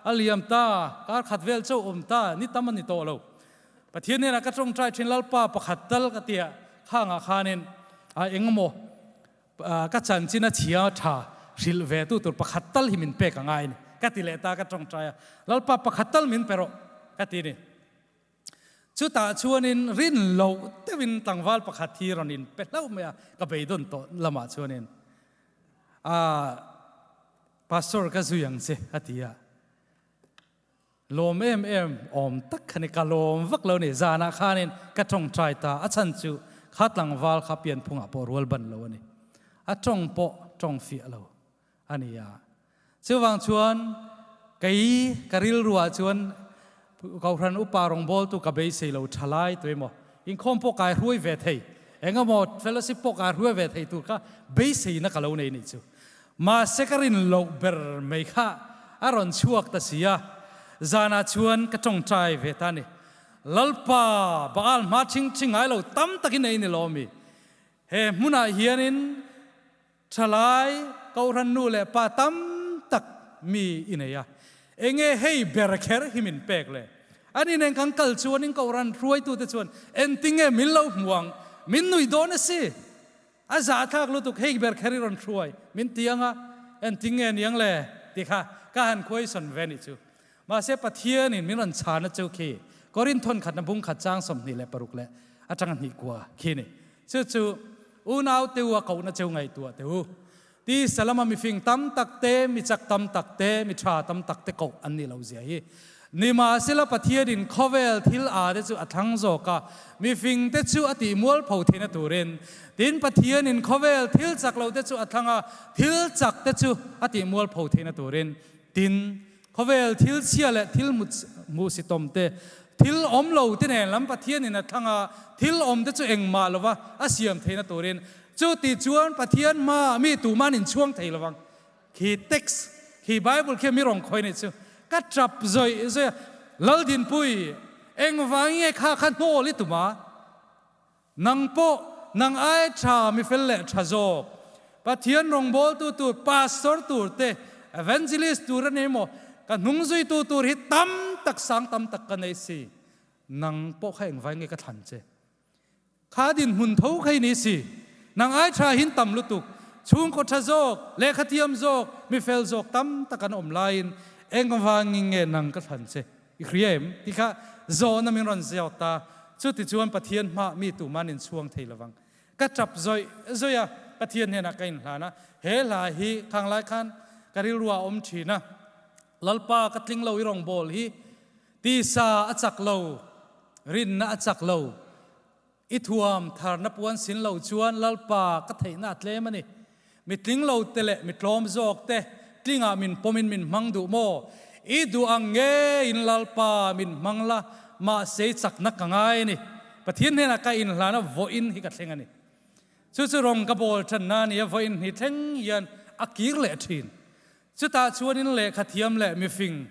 a liam ta, kar khat vel chauh awm ta, ni tam a ni tawh lo. Pathian hnenah ka tawngtai thin Lalpa pakhat tal ka tia khangah khanin a engemaw Ka chanchin a chhia tha hrilh ve tu tur pakhat tal hi min pek a ngai a ni ka ti leh ta ka tawngtai a, Lalpa pakhat tal min pe rawh ka ti ni. Chutah chuanin rin loh deuhin tlangval pakhat hi rawn in pe hlauh mai a, ka beidawn tawh lamah chuanin Pastor ka zui ang che a ti a. Lawm em em awm tak kha ni, ka lawm vak lo ni. Zanah khanin ka tawngtai ta, a chhan chu kha tlangval kha pianphungah pawh rual ban lo a ni. A tawng pawh tawng fiah lo a ni a. Chuvang chuan kei ka rilruah chuan Kohhran upa rawngbawltu ka beisei lo tha lai tuemaw, inkhawm pawh kai hruai ve thei, engemaw fellowship pawh kai hruai ve thei tur kha beiseina ka lo nei nih chu. Mahse ka rin loh ber mai kha a rawn chhuak ta si a, zanah chuan ka tawngtai ve ta a ni. Lalpa, Baal hma thing thing ngai lo tam takin ei ni lo mi? He hmunah hianin thalai, Kohhran nu leh pa tam tak mi i nei a, enge hei ber kher hi min pek le? Ani nen kan kal chuanin Kohhran hruaitute chuan engtinge min lo hmu ang? Min nui dawn a si. A zahthlak lutuk hei ber kher i rawn hruai min ti ang a, engtin nge niang le ti kha ka han question ve nih chu. Mahse Pathianin min rawn chhana chu khi Korinth thawn khatna bung khat chang 26 leh atanga hnih kua khi ni. Chu chu unau te u a kohna cheu ngaihtuah teh u. Ti Salama mifing tam tak te, mi chak tam tak te, mi tha tam tak te koh an nih lo zia hi. Nimahsela Pathianin khawvel thil a te chu a thlang zawk a, mifing te chu a tih mualpho theihna turin. Tin, Pathianin khawvel thil chak lo te chu a thlang a, thil chak te chu a tih mualpho theihna turin. Tin, Khawvel thil chhia leh thil hmuhsitawm te, thil awm lo te nen lam Pathianin a thlang a, thil awm te chu engmah lova a siam theihna turin. Chu ti chuan Pathian hmaah mi tuman inchhuang thei lovang. Khi text, khi Bible khi mi rawn khawi nih chu ka tap zawih zawih a, Laldinpui, engvangin nge kha kha hnawl i tum a? Nang pawh nang ai tha mi fel leh tha zawk, Pathian rawngbawltu tur, pastor tur te, evangelist tur a ni maw, ka hnung zuitu tur hi tam tak sang tam tak ka nei si. Nang pawh kha engvai nge ka thlan che? Kha dinhmun tho kha i ni si. Nang ai tha hin tam lutuk, chhungkaw tha zawk, lehkha thiam zawk, mi fel zawk tam tak an awm laiin engvangin nge nang ka thlan che? I hria em? Ti kha zawhna min rawn ziak ta. Chutichuan Pathian hmah mi tuman inchhuang thei lovang. Ka tap zawih zawih a, Pathian hnenah ka inhlan a. He hla hi khang lai khan ka rilru ah a awm thin a. Lalpa ka tling lo i rawngbâwl hi tisa a chak lo, rinna a chak lo. I thuam tharna puan sin lo chuan Lalpa ka theihna a tlem a ni. Mi tling lo te leh mi tlawm zawk te tlingah min pawmin min hmang duh maw? I duh ang ngeiin Lalpa min hmang la, mahse i chakna ka ngai a ni. Pathian hnenah ka inhlana vawiin hi ka thleng a ni. Chu chu rawng ka bawl tanna a ni a, vawiin hi thleng hian a kir leh thin. Chutah chuanin lehkha thiam leh mifing,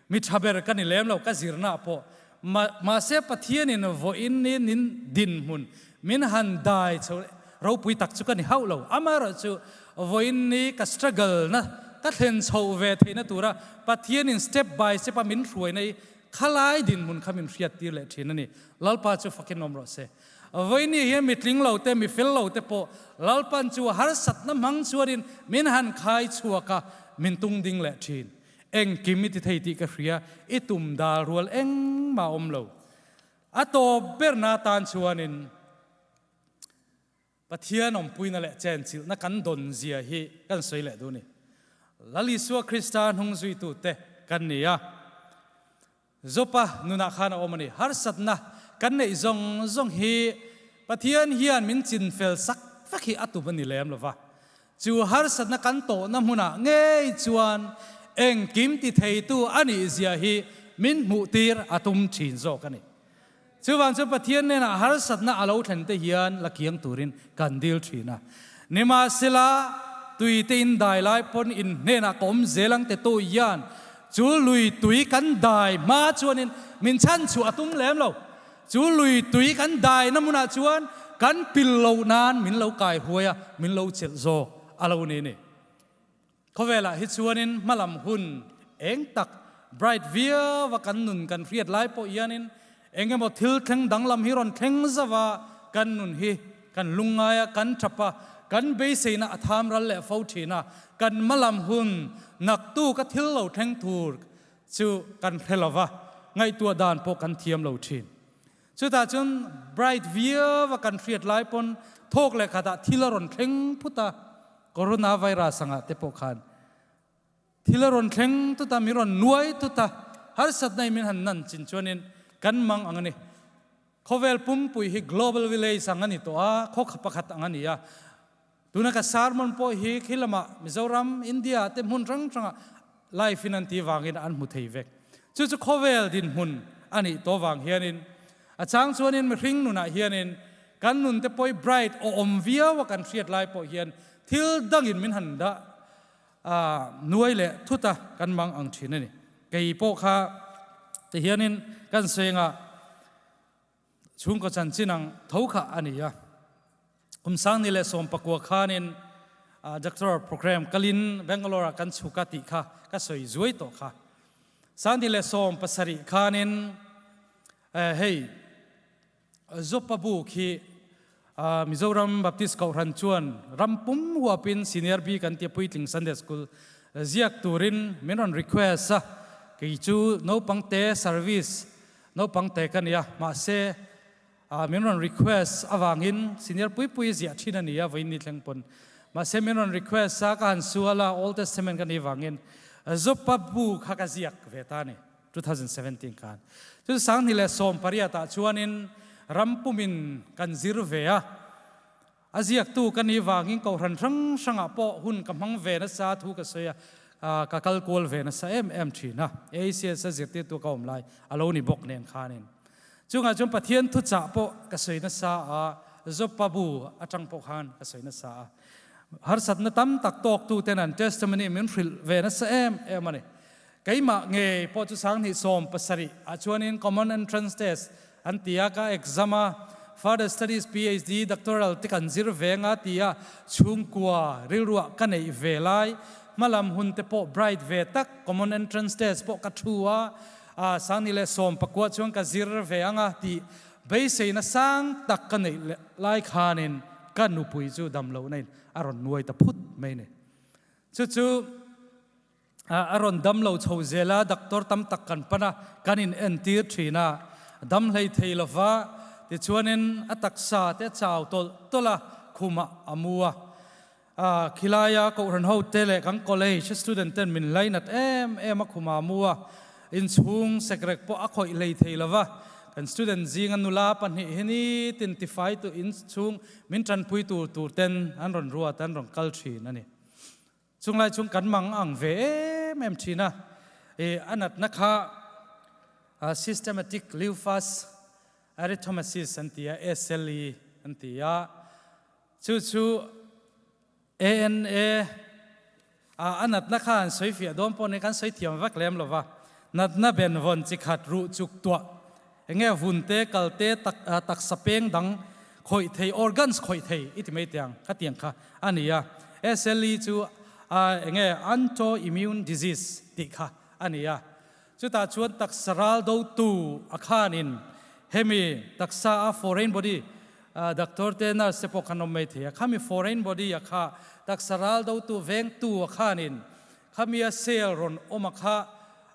mi tha ber ka ni lem lo, ka zirna pawh. Mahse Pathianin vawiin ni nin dinhmun min han dai chho ropui tak chu ka ni hauh lo. Amaherawhchu vawiin ni ka struggle na ka thlen chhoh ve theihna tura Pathianin step by step a min hruaina hi khalai dinhmun kha min hriattir leh thin a ni. Lalpa chu fakin awm rawh se. Vawiini hian mi tling lo te, mi fel lo te pawh Lalpan chu harsatna hmang chuanin min han khai chhuak a, min tung ding leh thin. Engkim i ti thei tih ka hria, i tum dal rual engmah awm lo. A tawp berna atan chuanin Pathian awmpuina leh chenchilhna kan dawn zia hi kan sawi leh duh a ni. Lal Isua Krista hnungzuitute kan ni a. Zopa nunah khan a awm a ni. Harsatna kan neih zawng zawng hi Pathian hian min chinfel sak vek hi a tum a ni lem lo va. Chu harsatna kan tawhna hmunah ngei chuan engkim ti theitu a nih zia hi min hmuhtir a tum thin zawk a ni. Chuvang chu Pathian hnenah harsatna a lo thlen te hian la kiang turin kan dil thin a. Nimahsela, tui te in dai lai pawn in hnenah ka awm zel ang te tu hian chu lui tui kan dai hma chuanin min chhan chhuah a tum lem lo. Chu lui tui kan daina hmunah chuan kan pil loh nan min lo kai huai a, min lo chelh zawk a lo ni ni. Khawvelah hi chuanin hmalam hun eng tak bright viau a kan nun kan hriat lai pawh hianin eng emaw thil thleng danglam hi rawn thleng zauh a, kan nun hi kan lungngai a, kan tap a, kan beiseina a tham ral leh fo thin a, kan hmalam hun naktuk a thil lo thleng tur chu kan hre lo va, ngaihtuah dan pawh kan thiam lo thin. Chutah chuan bright viau a kan hriat lai pawn thawk leh khatah thil a rawn thleng phut a, coronavirus angah te pawh khan thil a rawn thleng tut a, min rawn nuai tut a, harsatna in min han nan chin chuanin kan mang ang a ni. Khawvel pumpui hi global village ang a ni tawh a, khaw pakhat ang a ni a. Tuna ka sermon pawh hi khi lamah Mizoram, India te hmun hrang hrangah live in an tih vangin an hmu thei vek. Chu chu khawvel dinhmun a nih tawh vang hianin a chang chuanin mihring nunah hianin kan nun te pawh hi bright awm viau a kan hriat lai pawh hian thil dangin min han dah nuai leh thut a kan mang ang thin a ni. Kei pawh kha ti hianin kan sengah Chhungkaw chanchin ang tho kha a ni a. Kum sangni leh 19 khanin doctor program kalin Bangalore ah kan chhuk a tih kha ka sawi zuai tawh kha. Sangni leh 17 khanin hei Zopa bu khi Mizoram Baptist Kohhran chuan ram pum huapin Senior B kan tia puitling Sunday School ziak turin min rawn request a. Kei chu naupang te service Naupang te ka nia, mahse min rawn request avangin senior pui pui ziah thin a ni a, vawiin ni thleng pawn. Mahse min rawn request a, ka han sual a, Old Testament ka nih vangin Zopa bu kha ka ziak ve ta a ni, 2017 khan. Chu 2018 ah chuanin ram pumin kan zir ve a, a ziaktu ka nih vangin kohhran hrang hrangah pawh hun ka hmang ve nasa thu ka sawi a. Ka kal kual ve nasa em em thin a, ACS a zirtirtu ka awm lai a lo ni bawk nen khanin. Chungah chuan Pathian thuchah pawh ka sawi nasa a, Joppa bu atang pawh khan ka sawi nasa a. Harsatna tam tak tawktuten an testimony min hrilh ve nasa em em a ni. Keimah ngei pawh chu sanghnih 70 ah chuanin Common Entrance Test an ti a, ka exam a, Further Studies PhD Doctoral te kan zir ve nga ti a, chhungkua rilruah ka neih ve lai, hmalam hun te pawh bright ve tak, Common Entrance Test pawh ka thu a, sanghnih leh 19 chuan ka zir ve anga tih beiseina sang tak ka neih lai khanin ka nupui chu damlohna in a rawn nuai ta phut mai ni. Chu chu. A rawn dam lo chho zel a, doctor tam tak kan pan a, kan in entir thin a, dam hlei thei lo va, tichuanin a taksa te a chau tawlh tawlh a, khumah a mu a. Khilaia Kohhran ho te leh kan college student ten min lainat em em a, khumah a mu a, inchhung sekrek pawh a khawih hlei thei lo va, kan student zinga nula pahnih hi nitin tifai tu inchhung min tanpui tur tur ten an rawn ruat a, an rawn kal thin a ni. Chunglai chung kan mang ang ve em em thin a, i a natna kha Systematic Lupus Erythematosus an ti a, SLE an ti a, chu chu ANA a natna kha an sawi fiah dawn pawh ni kan sawi thiam vak lem lo va, natna benvawn chi khat ruh chuk tuah enge vun te kal te tak taksa peng dang khawih thei organs khawih thei i ti mai tiang kha tiang kha a ni a. SLE chu enge autoimmune disease tih kha a ni a. Chutah chuan taksa ral dotu a khanin hemi taksa a foreign body doctor te nurse te pawh khan awm mai thei a, khami foreign body a kha taksa ral dotu vengtu a khanin khami a cell rawn awm a kha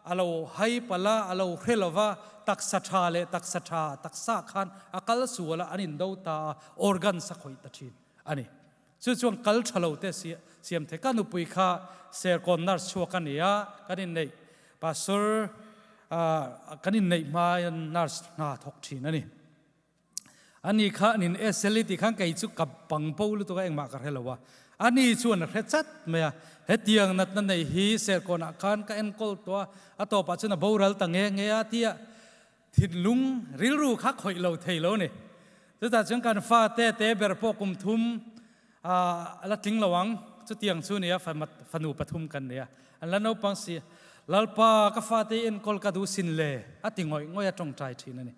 A lo hai palh a, a lo hre lo va, taksa tha leh taksa tha taksa khan a kal sual a, an indo ta a, organs a khawih ta thin a ni. Chu chuan kal tha lo te siam thei. Ka nupui kha Serkawn nurse chhuak a ni a, kan inneih pastor kan inneih hma nurse hna thawk thin a ni. Ani kha nin SLE tih khan kei chu ka pang bo lutuk a engmah ka hre lo a, ani chuan a hre chat mai a, hetiang natna nei hi Serkawnah khan ka enkawl tawh a, a tawpah chuan a boral ta nge nge a tia thinlung rilru kha khawih lo thei lo a ni. Chutah chuan kan fate te ber pawh kum thum a la tling lo ang, chutiang chu nia fanu pathum kan nei a, an la naupang si, Lalpa ka fate i enkawl ka duh sin le a ti ngawih ngawih a tawngtai thin a ni.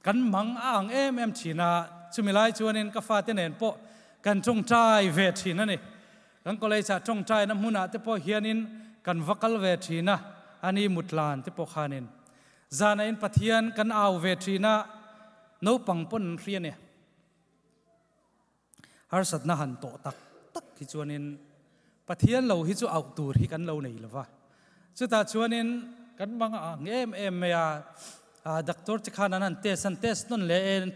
Kan mang a ang em em thin a, chumi lai chuanin ka fate nen pawh kan tawngtai ve thin a ni. Kan college ah tawngtaina hmunah te pawh hianin kan va kal ve thin a, ani mutlan te pawh khanin zanah in Pathian kan au ve thin a, naupang pawn an hria a ni. Harsatna han tawh tak tak hi chuanin Pathian lo hi chu auh tur hi kan lo nei lova. Chutah chuanin kan mang a ang em em mai a, doctor te khan an han test, an test nawn leh AN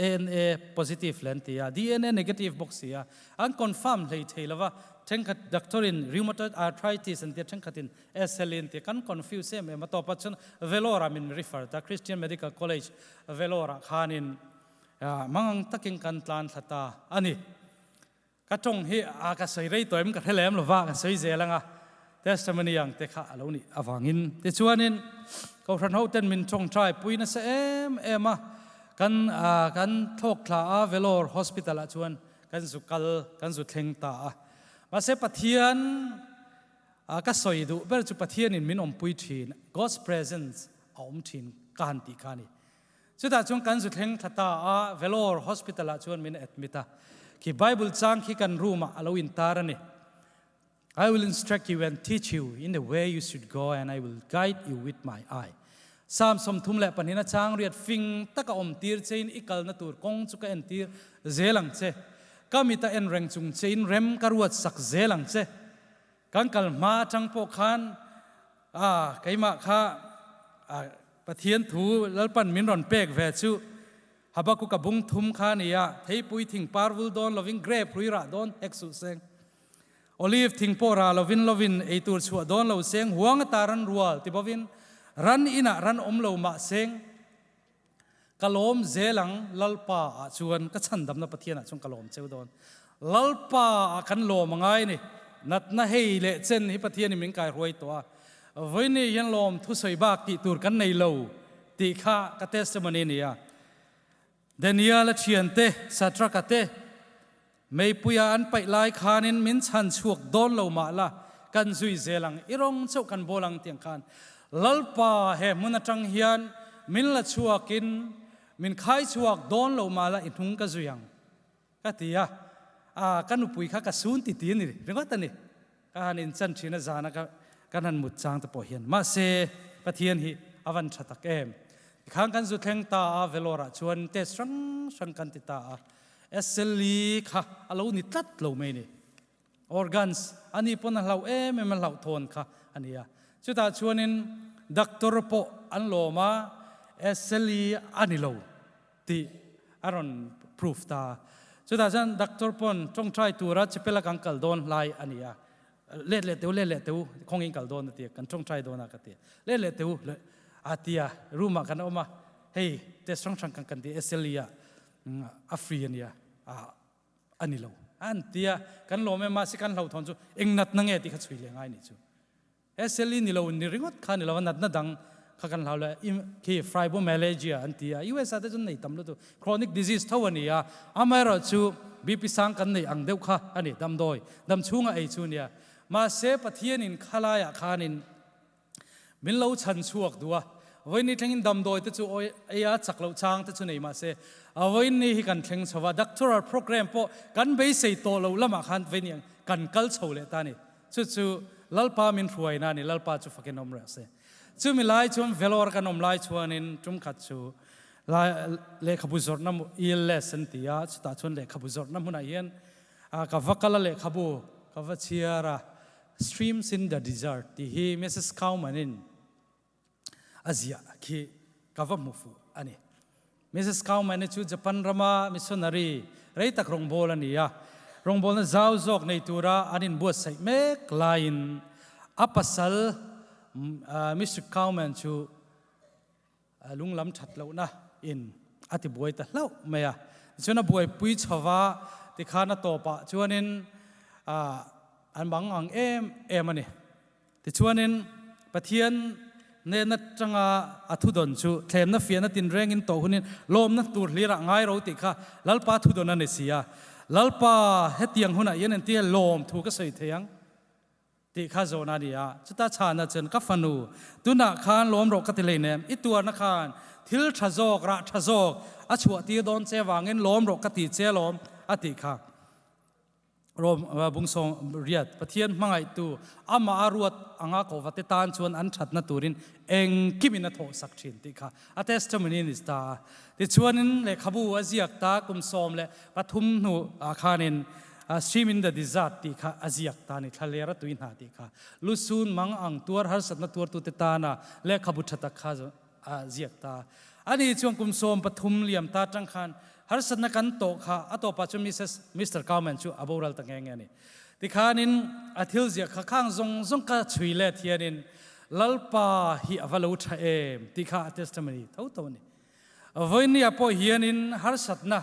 ANA positive leh an ti a, DNA negative bawk si a, an confirm hlei thei lova, thenkhat doctor in rheumatoid arthritis an ti a, thenkhat in SLE an ti a, kan confuse em em a, tawpah chuan Vellore ah min refer ta, Christian Medical College Vellore ah khanin Mangang takin kan tlan thla ta a ni. Ka tawng hi a ka sawi rei tawh em ka hre lem lova, ka sawi zel anga testimony ang te kha a lo nih avangin. Tichuanin Kohhran ho ten min tawngtai pui nasa em em a, kan kan thlawk thla a Vellore Hospital ah chuan kan zu kal kan zu thleng ta a. Mahse Pathian ka sawi duh ber chu Pathianin min awmpui thin, God's presence a awm thin ka han tih kha a ni. Chutah chuan kan zu thleng thla ta a, Vellore Hospital ah chuan min admit a. Khi Bible chang khi kan room ah a lo intar a ni. I will instruct you and teach you in the way you should go and I will guide you with my eye. Psalm 32 a chang riat fing taka awm tir chein i kalna tur kawng chu ka entir zel ang che. Ka mit a en reng chung chein rem ka ruat sak zel ang che. Kan kal hma atang pawh khan a keimah kha a Pathian thu Lalpan min rawn pek ve chu Habakkuk a bung thum kha a ni a, theipui thing par vul dawn lovin grape hrui rah dawn hek suh seng, olive thing pawh rah lovin lovin ei tur chhuah dawn lo seng, huang ata ran rual ti bovin ran inah ran awm lo mah seng, ka lawm zel ang Lalpa ah chuan ka chhandamna Pathian ah chuan ka lawm cheu dawn. Lalpa ah kan lawm a ngai a ni. Natna hei leh chen hi Pathianin min kaihruai tawh a, vawiini hian lawm thusawi bak tih tur kan nei lo tih kha ka testimony a ni a. Daniel-a thiante, Shadrach-a te, meipuia an paih lai khanin min chhan chhuak dawn lo mah la, kan zui zel ang, i rawng chauh kan bawl ang tiang khan Lalpa he hmun atang hian min la chhuakin min khai chhuak dawn lo mah la i hnung ka zui ang. Ka ti a, a ka nupui kha ka sun ti ti a ni ringawt a ni. Ka han inchan thin a zana ka kan han mut chang te pawh hian. Mahse, Pathian hi a van tha tak em. Tikhan kan zu thleng ta a, Vellore ah chuan test hrang hrang kan ti ta a. SLE kha a lo ni tlat lo mai ni. Organs a ni pawn a hlauh em em a hlauhthawn kha a ni a. Chutah chuanin doctor pawh an lawm a, SLE a ni lo. Tih a rawn proof ta. Chutah chuan doctor pawn tawngtai tura chapel a kan kal dawn hlai a ni a. Let leh teu, let leh teu, khawngin kal dawn a ti a, kan tawngtai dawn a ka ti a. Let leh teu a ti a, room ah kan awm a, hei test hrang hrang kan kan ti SLE ah a free a nia, a ni lo an ti a, kan lawm em a, si kan hlauhthawn chu eng natna nge tih kha chhui leh ngai ni chu. SLE ni lo ni ringawt kha ni lo a, natna dang kha kan hlau le khi fibromyalgia an ti a, US ah te chuan nei tam lutuk chronic disease tho a ni a, amaherawh chu BP sang kan nei ang deuh kha a ni, damdawi dam chhunga ei chu nia. Mahse Pathianin khalaiah khanin min lo chhan chhuak duh a, vawiin thlengin damdawi te chu ei a chak loh chang te chu nei mahse a vawiin ni hi kan thleng chho a, doctoral program pawh kan beisei tawh loh lamah khan vawiin kan kal chho leh ta a ni. Chu chu Lalpa min hruaina a ni, Lalpa chu fakin awm reh se. Chumi lai chuan Vellore kan awm lai chuanin tum khat chu lehkhabu zawrhna ELS an ti a, chutah chuan lehkhabu zawrhna hmunah hian ka va kal a lehkhabu ka va chhiar a, Streams in the Desert tih hi Mrs. Cowman-in a ziah khi ka va hmu fuh a ni. Mrs. Cowman-i chu Japan rama missionary rei tak rawngbâwl a ni a. Rawngbâwlna zau zawk nei tura an inbuatsaih mek laiin a pasal Mister Cowman chu lunglam that lohna in a ti buai ta hlauh mai a. Tichuan a buaipui chho va, tikhan a tawpah chuanin an bang ang em em a ni. Tichuanin, Pathian hnen atanga a thudawn chu thlemna fiahna tinrengin tawh hunin lawmna tur hlirah ngai ro tih kha Lalpa thudawn a ni si a. Lalpa, hetiang hunah hian engtia lawm thu ka sawi thei ang? tih kha zawhna a ni a. Chuta chhana chuan, Ka fanu, tunah khan lawm rawh ka ti hlei nem. I tuarna khan thil tha zawk, rah tha zawk a chhuahtir dawn che vangin lawm rawh ka ti che alawm, a tih kha. Rom bungsawng riat Pathian hmangaihtu amah a ruat anga kohva te tan chuan an thatna turin engkimin a thawhsak thin tih kha a testimony ni ta a. Tichuanin lehkhabu a ziak ta kum 13 hnu ah khanin Stream in the Desert tih kha a ziak ta a ni, thlaler a tui hna tih kha. Lusun mang ang tuar harsatna tuartute tana lehkhabu tha tak kha a ziak ta. Ani chuan kum 13 liam ta tang khan harsatna kan tawh kha a tawpah chuan Mrs. Mister Cowman chu a boral ta nghe nghe a ni. Tikhanin a thil ziak kha khang zawng zawng ka chhui let hianin Lalpa hi a va lo tha em tih kha a testimony tho tho a ni. Vawinia pawh hianin harsatna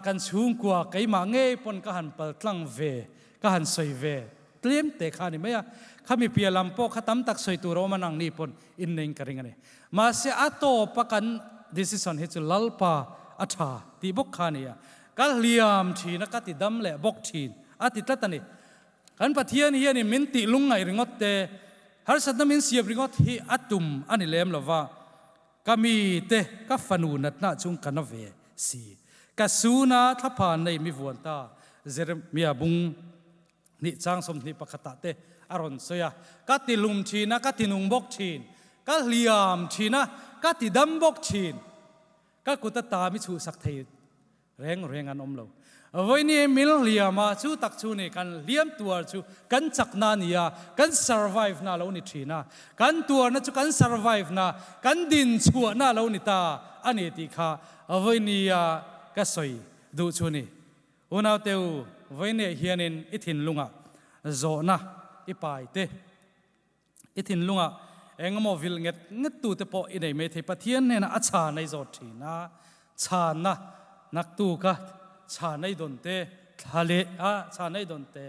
kan chhungkua keimah ngei pawn ka han pal tlang ve, ka han sawi ve tlem te kha a ni mai a. Khami piah lam pawh kha tam tak sawi tur a awm a nang ni pawn inneiin ka ring a ni. Mahse a tawpa kan decision hi chu Lalpa a tha tih bawk kha a ni a. Ka hliam thin a, ka ti dam leh bawk thin a ti tlat a ni. Kan Pathian hianin min tih lungngaih ringawt te, harsatna min siam ringawt hi a tum a ni lem lova. Ka mite, ka fanu natna chung ka na ve si. Ka suna thlaphan nei mi vuan ta Jeremiah bung hnih chang 21 ah te a rawn sawi a. Ka ti lum thin a, ka ti nung bawk thin. Ka hliam thin a, ka ti dam bawk thin. Ka kut a ta mi chhuhsak thei Reng reng an awm lo. Vawiini mil hliam a, chu tak chu ni kan hliam tuar chu kan chakna a ni a, kan survive na a lo ni thin a, kan tuarna chu kan survive na, kan din chhuahna a lo ni ta a ni tih kha vawiini a ka sawi duh chu ni. Unaute u, vawiini hianin i thinlungah zawhna i pai te. I thinlungah engemaw vil nget nget tute pawh i nei mai thei. Pathian hnenah a chhan a i zawt thin a, chhanna naktuka chhan a i dawn te, thla leh a chhan a i dawn te.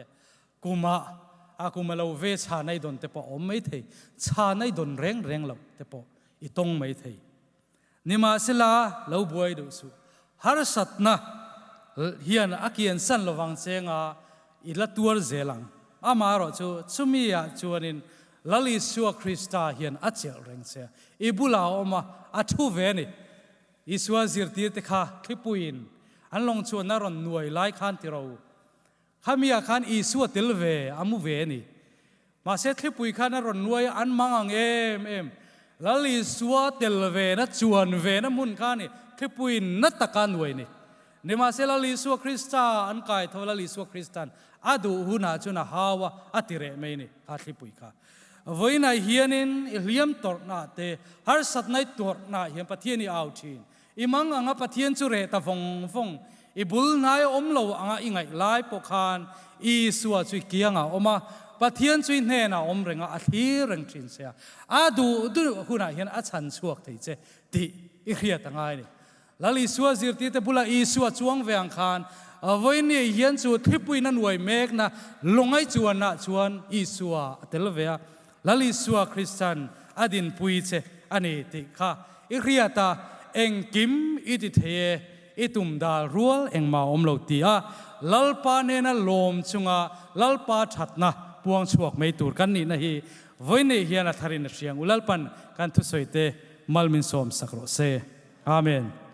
Kuma a kum a lo ve chhan a i dawn te pawh a awm mai thei, chhan a i dawn reng reng loh te pawh i tawng mai thei. Nimahsela, lo buai duh suh. Harsatna hian a kiansan lovang chenga i la tuar zel ang. Amaherawhchu, chumi ah chuanin Lal Isua Krista hian a chelh reng che a, i bulah a awm a, a thu ve a ni. Isua zirtirte kha thlipuiin an lawng chuan a rawn nuai lai khan ti ro. Khami ah khan Isua tel ve a mu ve a ni. Mahse thlipui khan a rawn nuai a, an mang ang em em. Lal Isua tel ve na chuan ve na hmun kha a ni, thlipui na taka nuai ni. Nimahse Lal Isua Krista an kai tho, Lal Isua Krista'n a duh hunah chuan a hau a, a ti reh mai ni kha thlipui kha. Vawiinah hianin i hliam tawrhnaah te, harsatna i tuarhnaah hian Pathian i au thin. I mang anga Pathian chu reh ta vawng vawng, i bul hnai awm lo anga i ngaih lai pawh khan Isua chu i kiangah a awm a, Pathian chu i hnenah a awm reng a, a thlir reng thin che a, a duh duh hunah hian a chhan chhuak thei che tih i hriat a ngai a ni. Lal Isua zirtirte bulah Isua chuang ve ang khan vawiin hian chu thlipuiin a nuai mekna lungai chuanah chuan Isua a tel ve a, Lal Isua Kristian a dinpui che a ni tih kha i hriat a, engkim i ti thei e, i tum dal rual engmah a awm lo ti a, Lalpa nena lawm chunga Lalpa thatna puang chhuak mai tur kan nihna hi vawiin hian a tharin a hriang u. Lalpan kan thusawite mal min sawm sak rawh se. Amen.